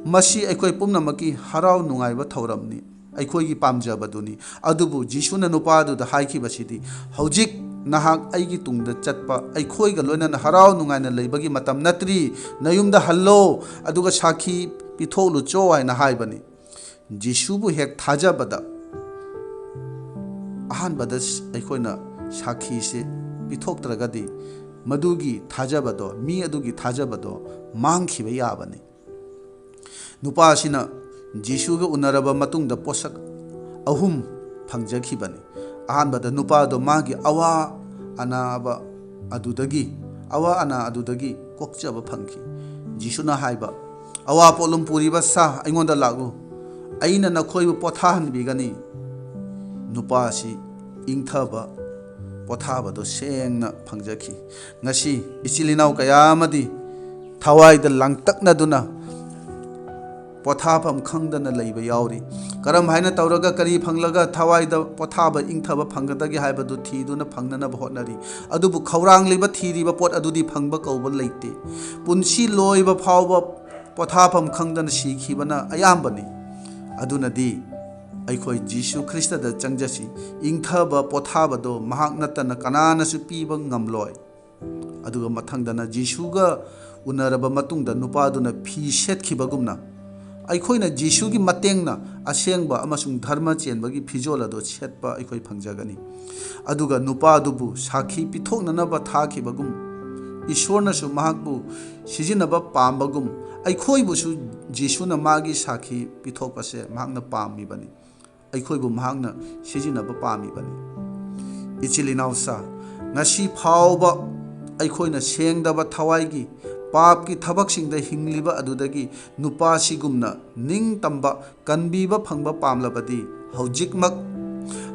ꯃꯁꯤ ꯑꯩꯈꯣꯏ ꯄꯨꯝꯅꯃꯛꯀꯤ ꯍꯔꯥꯎ ꯅꯨꯡꯉꯥꯏꯕ ꯊꯧꯔꯝꯅꯤ, ꯑꯩꯈꯣꯏꯒꯤ ꯄꯥꯝꯖꯕꯗꯨꯅꯤ꯫ ꯑꯗꯨꯕꯨ ꯖꯤꯁꯨꯅ ꯅꯨꯄꯥꯗꯨꯗ ꯍꯥꯏꯈꯤꯕꯁꯤꯗꯤ, "ꯍꯧꯖꯤꯛ ꯅꯍꯥꯛ ꯑꯩꯒꯤ ꯇꯨꯡꯗ ꯆꯠꯄ, ꯑꯩꯈꯣꯏꯒ ꯂꯣꯏꯅꯅ ꯍꯔꯥꯎ ꯅꯨꯡꯉꯥꯏꯅ ꯂꯩꯕꯒꯤ ꯃꯇꯝ ꯅꯠꯇ꯭ꯔꯤ꯫ ꯅꯌꯨꯝꯗ ꯍꯜꯂꯣ, ꯑꯗꯨꯒ ꯁꯥꯈꯤ ꯄꯤꯊꯣꯛꯂꯨꯆꯣ" ꯍꯥꯏꯅ ꯍꯥꯏꯕꯅꯤ꯫ ꯖꯤꯁꯨꯕꯨ ꯍꯦꯛ ꯊꯥꯖꯕꯗ, ꯑꯍꯥꯟꯕꯗ ꯑꯩꯈꯣꯏꯅ ꯁꯥꯈꯤꯁꯦ ꯄꯤꯊꯣꯛꯇ꯭ꯔꯒꯗꯤ, ꯃꯗꯨꯒꯤ ꯊꯥꯖꯕꯗꯣ, ꯃꯤ ꯑꯗꯨꯒꯤ ꯊꯥꯖꯕꯗꯣ ꯃꯥꯡꯈꯤꯕ ꯌꯥꯕꯅꯤ꯫ ꯅꯨꯄꯥ ꯑꯁꯤꯅ ꯖꯤꯁꯨꯒ ꯎꯅꯔꯕ ꯃꯇꯨꯡꯗ ꯄꯣꯠꯁꯛ ꯑꯍꯨꯝ ꯐꯪꯖꯈꯤꯕꯅꯤ꯫ ꯑꯍꯥꯟꯕꯗ, ꯅꯨꯄꯥꯗꯣ ꯃꯥꯒꯤ ꯑꯋꯥ ꯑꯅꯥꯕ ꯑꯗꯨꯗꯒꯤ, ꯑꯋꯥ ꯑꯅꯥ ꯑꯗꯨꯗꯒꯤ ꯀꯣꯛꯆꯕ ꯐꯪꯈꯤ꯫ ꯖꯤꯁꯨꯅ ꯍꯥꯏꯕ, "ꯑꯋꯥ ꯄꯣꯠꯂꯨꯝ ꯄꯨꯔꯤꯕ ꯁꯥ, ꯑꯩꯉꯣꯟꯗ ꯂꯥꯛꯎ, ꯑꯩꯅ ꯅꯈꯣꯏꯕꯨ ꯄꯣꯊꯥꯍꯟꯕꯤꯒꯅꯤ"꯫ ꯅꯨꯄꯥ ꯑꯁꯤ ꯏꯪꯊꯕ, ꯄꯣꯊꯥꯕꯗꯣ ꯁꯦꯡꯅ ꯐꯪꯖꯈꯤ꯫ ꯉꯁꯤ ꯏꯆꯤꯜ ꯏꯅꯥꯎ ꯀꯌꯥ ꯑꯃꯗꯤ ꯊꯋꯥꯏꯗ ꯂꯥꯡꯇꯛꯅꯗꯨꯅ ꯄꯣꯊꯥꯐꯝ ꯈꯪꯗꯅ ꯂꯩꯕ ꯌꯥꯎꯔꯤ꯫ ꯀꯔꯝ ꯍꯥꯏꯅ ꯇꯧꯔꯒ, ꯀꯔꯤ ꯐꯪꯂꯒ ꯊꯋꯥꯏꯗ ꯄꯣꯊꯥꯕ, ꯏꯪꯊꯕ ꯐꯪꯒꯗꯒꯦ ꯍꯥꯏꯕꯗꯨ ꯊꯤꯗꯨꯅ ꯐꯪꯅꯅꯕ ꯍꯣꯠꯅꯔꯤ꯫ ꯑꯗꯨꯕꯨ ꯈꯧꯔꯥꯡꯂꯤꯕ, ꯊꯤꯔꯤꯕ ꯄꯣꯠ ꯑꯗꯨꯗꯤ ꯐꯪꯕ ꯀꯧꯕ ꯂꯩꯇꯦ꯫ ꯄꯨꯟꯁꯤ ꯂꯣꯏꯕ ꯐꯥꯎꯕ ꯄꯣꯊꯥꯐꯝ ꯈꯪꯗꯅ ꯁꯤꯈꯤꯕꯅ ꯑꯌꯥꯝꯕꯅꯤ꯫ ꯑꯗꯨꯅꯗꯤ ꯑꯩꯈꯣꯏ ꯖꯤꯁꯨ ꯈ꯭ꯔꯤꯁꯇꯗ ꯆꯪꯖꯁꯤ꯫ ꯏꯪꯊꯕ, ꯄꯣꯊꯥꯕꯗꯣ ꯃꯍꯥꯛ ꯅꯠꯇꯅ ꯀꯅꯥꯅꯁꯨ ꯄꯤꯕ ꯉꯝꯂꯣꯏ꯫ ꯑꯗꯨꯒ ꯃꯊꯪꯗꯅ, ꯖꯤꯁꯨꯒ ꯎꯅꯔꯕ ꯃꯇꯨꯡꯗ ꯅꯨꯄꯥꯗꯨꯅ ꯐꯤ ꯁꯦꯠꯈꯤꯕꯒꯨꯝꯅ, ꯑꯩꯈꯣꯏꯅ ꯖꯤꯁꯨꯒꯤ ꯃꯇꯦꯡꯅ ꯑꯁꯦꯡꯕ ꯑꯃꯁꯨꯡ ꯙꯔꯃ ꯆꯦꯟꯕꯒꯤ ꯐꯤꯖꯣꯜ ꯑꯗꯨ ꯁꯦꯠꯄ ꯑꯩꯈꯣꯏ ꯐꯪꯖꯒꯅꯤ꯫ ꯑꯗꯨꯒ ꯅꯨꯄꯥꯗꯨꯕꯨ ꯁꯥꯈꯤ ꯄꯤꯊꯣꯛꯅꯅꯕ ꯊꯥꯈꯤꯕꯒꯨꯝ, ꯏꯁꯣꯔꯅꯁꯨ ꯃꯍꯥꯛꯄꯨ ꯁꯤꯖꯤꯟꯅꯕ ꯄꯥꯝꯕꯒꯨꯝ, ꯑꯩꯈꯣꯏꯕꯨꯁꯨ ꯖꯤꯁꯨꯅ ꯃꯥꯒꯤ ꯁꯥꯈꯤ ꯄꯤꯊꯣꯛꯄꯁꯦ ꯃꯍꯥꯛꯅ ꯄꯥꯝꯃꯤꯕꯅꯤ꯫ ꯑꯩꯈꯣꯏꯕꯨ ꯃꯍꯥꯛꯅ ꯁꯤꯖꯤꯟꯅꯕ ꯄꯥꯝꯃꯤꯕꯅꯤ꯫ ꯏꯆꯤꯜ ꯏꯅꯥꯎꯁꯥ, ꯉꯁꯤ ꯐꯥꯎꯕ ꯑꯩꯈꯣꯏꯅ ꯁꯦꯡꯗꯕ ꯊꯋꯥꯏꯒꯤ ꯄꯥꯞꯀꯤ ꯊꯕꯛꯁꯤꯡꯗ ꯍꯤꯡꯂꯤꯕ ꯑꯗꯨꯗꯒꯤ ꯅꯨꯄꯥꯁꯤꯒꯨꯝꯅ ꯅꯤꯡꯇꯝꯕ, ꯀꯟꯕꯤꯕ ꯐꯪꯕ ꯄꯥꯝꯂꯕꯗꯤ, ꯍꯧꯖꯤꯛꯃꯛ,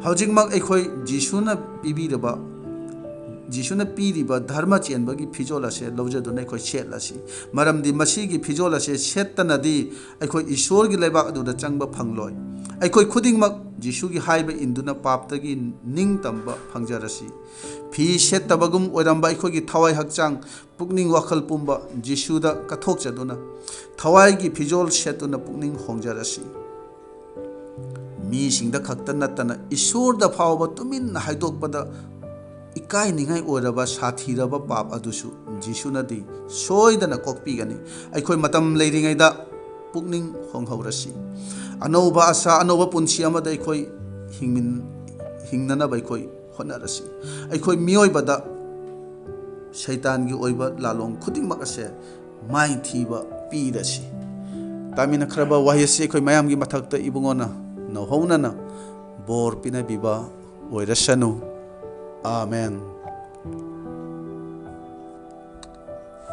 ꯍꯧꯖꯤꯛꯃꯛ ꯑꯩꯈꯣꯏ ꯖꯤꯁꯨꯅ ꯄꯤꯕꯤꯔꯕ, ꯖꯤꯁꯨꯅ ꯄꯤꯔꯤꯕ ꯙꯔꯃ ꯆꯦꯟꯕꯒꯤ ꯐꯤꯖꯣꯜ ꯑꯁꯦ ꯂꯧꯖꯗꯨꯅ ꯑꯩꯈꯣꯏ ꯁꯦꯠꯂꯁꯤ꯫ ꯃꯔꯝꯗꯤ ꯃꯁꯤꯒꯤ ꯐꯤꯖꯣꯜ ꯑꯁꯦ ꯁꯦꯠꯇꯅꯗꯤ ꯑꯩꯈꯣꯏ ꯏꯁꯣꯔꯒꯤ ꯂꯩꯕꯥꯛ ꯑꯗꯨꯗ ꯆꯪꯕ ꯐꯪꯂꯣꯏ꯫ ꯑꯩꯈꯣꯏ ꯈꯨꯗꯤꯡꯃꯛ ꯖꯤꯁꯨꯒꯤ ꯍꯥꯏꯕ ꯏꯟꯗꯨꯅ ꯄꯥꯞꯇꯒꯤ ꯅꯤꯡꯇꯝꯕ ꯐꯪꯖꯔꯁꯤ꯫ ꯐꯤ ꯁꯦꯠꯇꯕꯒꯨꯝ ꯑꯣꯏꯔꯝꯕ ꯑꯩꯈꯣꯏꯒꯤ ꯊꯋꯥꯏ ꯍꯛꯆꯥꯡ, ꯄꯨꯛꯅꯤꯡ ꯋꯥꯈꯜ ꯄꯨꯝꯕ ꯖꯤꯁꯨꯗ ꯀꯠꯊꯣꯛꯆꯗꯨꯅ, ꯊꯋꯥꯏꯒꯤ ꯐꯤꯖꯣꯜ ꯁꯦꯠꯇꯨꯅ ꯄꯨꯛꯅꯤꯡ ꯍꯣꯡꯖꯔꯁꯤ꯫ ꯃꯤꯁꯤꯡꯗ ꯈꯛꯇ ꯅꯠꯇꯅ ꯏꯁꯣꯔꯗ ꯐꯥꯎꯕ ꯇꯨꯃꯤꯟꯅ ꯍꯥꯏꯗꯣꯛꯄꯗ ꯏꯀꯥꯏꯅꯤꯡꯉꯥꯏ ꯑꯣꯏꯔꯕ ꯁꯥꯊꯤꯔꯕ ꯄꯥꯞ ꯑꯗꯨꯁꯨ ꯖꯤꯁꯨꯅꯗꯤ ꯁꯣꯏꯗꯅ ꯀꯣꯛꯄꯤꯒꯅꯤ꯫ ꯑꯩꯈꯣꯏ ꯃꯇꯝ ꯂꯩꯔꯤꯉꯩꯗ ꯄꯨꯛꯅꯤꯡ ꯍꯣꯡꯍꯧꯔꯁꯤ꯫ ꯑꯅꯧꯕ ꯑꯁꯥ, ꯑꯅꯧꯕ ꯄꯨꯟꯁꯤ ꯑꯃꯗ ꯑꯩꯈꯣꯏ ꯍꯤꯡꯃꯤꯟ-, ꯍꯤꯡꯅꯅꯕ ꯑꯩꯈꯣꯏ ꯍꯣꯠꯅꯔꯁꯤ꯫ ꯑꯩꯈꯣꯏ ꯃꯤꯑꯣꯏꯕꯗ ꯁꯩꯇꯥꯟꯒꯤ ꯑꯣꯏꯕ ꯂꯥꯂꯣꯡ ꯈꯨꯗꯤꯡꯃꯛ ꯑꯁꯦ ꯃꯥꯏꯊꯤꯕ ꯄꯤꯔꯁꯤ꯫ ꯇꯥꯃꯤꯟꯅꯈ꯭ꯔꯕ ꯋꯥꯍꯩ ꯑꯁꯤ ꯑꯩꯈꯣꯏ ꯃꯌꯥꯝꯒꯤ ꯃꯊꯛꯇ ꯏꯕꯨꯡꯉꯣꯅ ꯅꯧꯍꯧꯅꯅ ꯕꯣꯔ ꯄꯤꯅꯕꯤꯕ ꯑꯣꯏꯔꯁꯅꯨ꯫ ꯑꯥꯃꯦꯟ꯫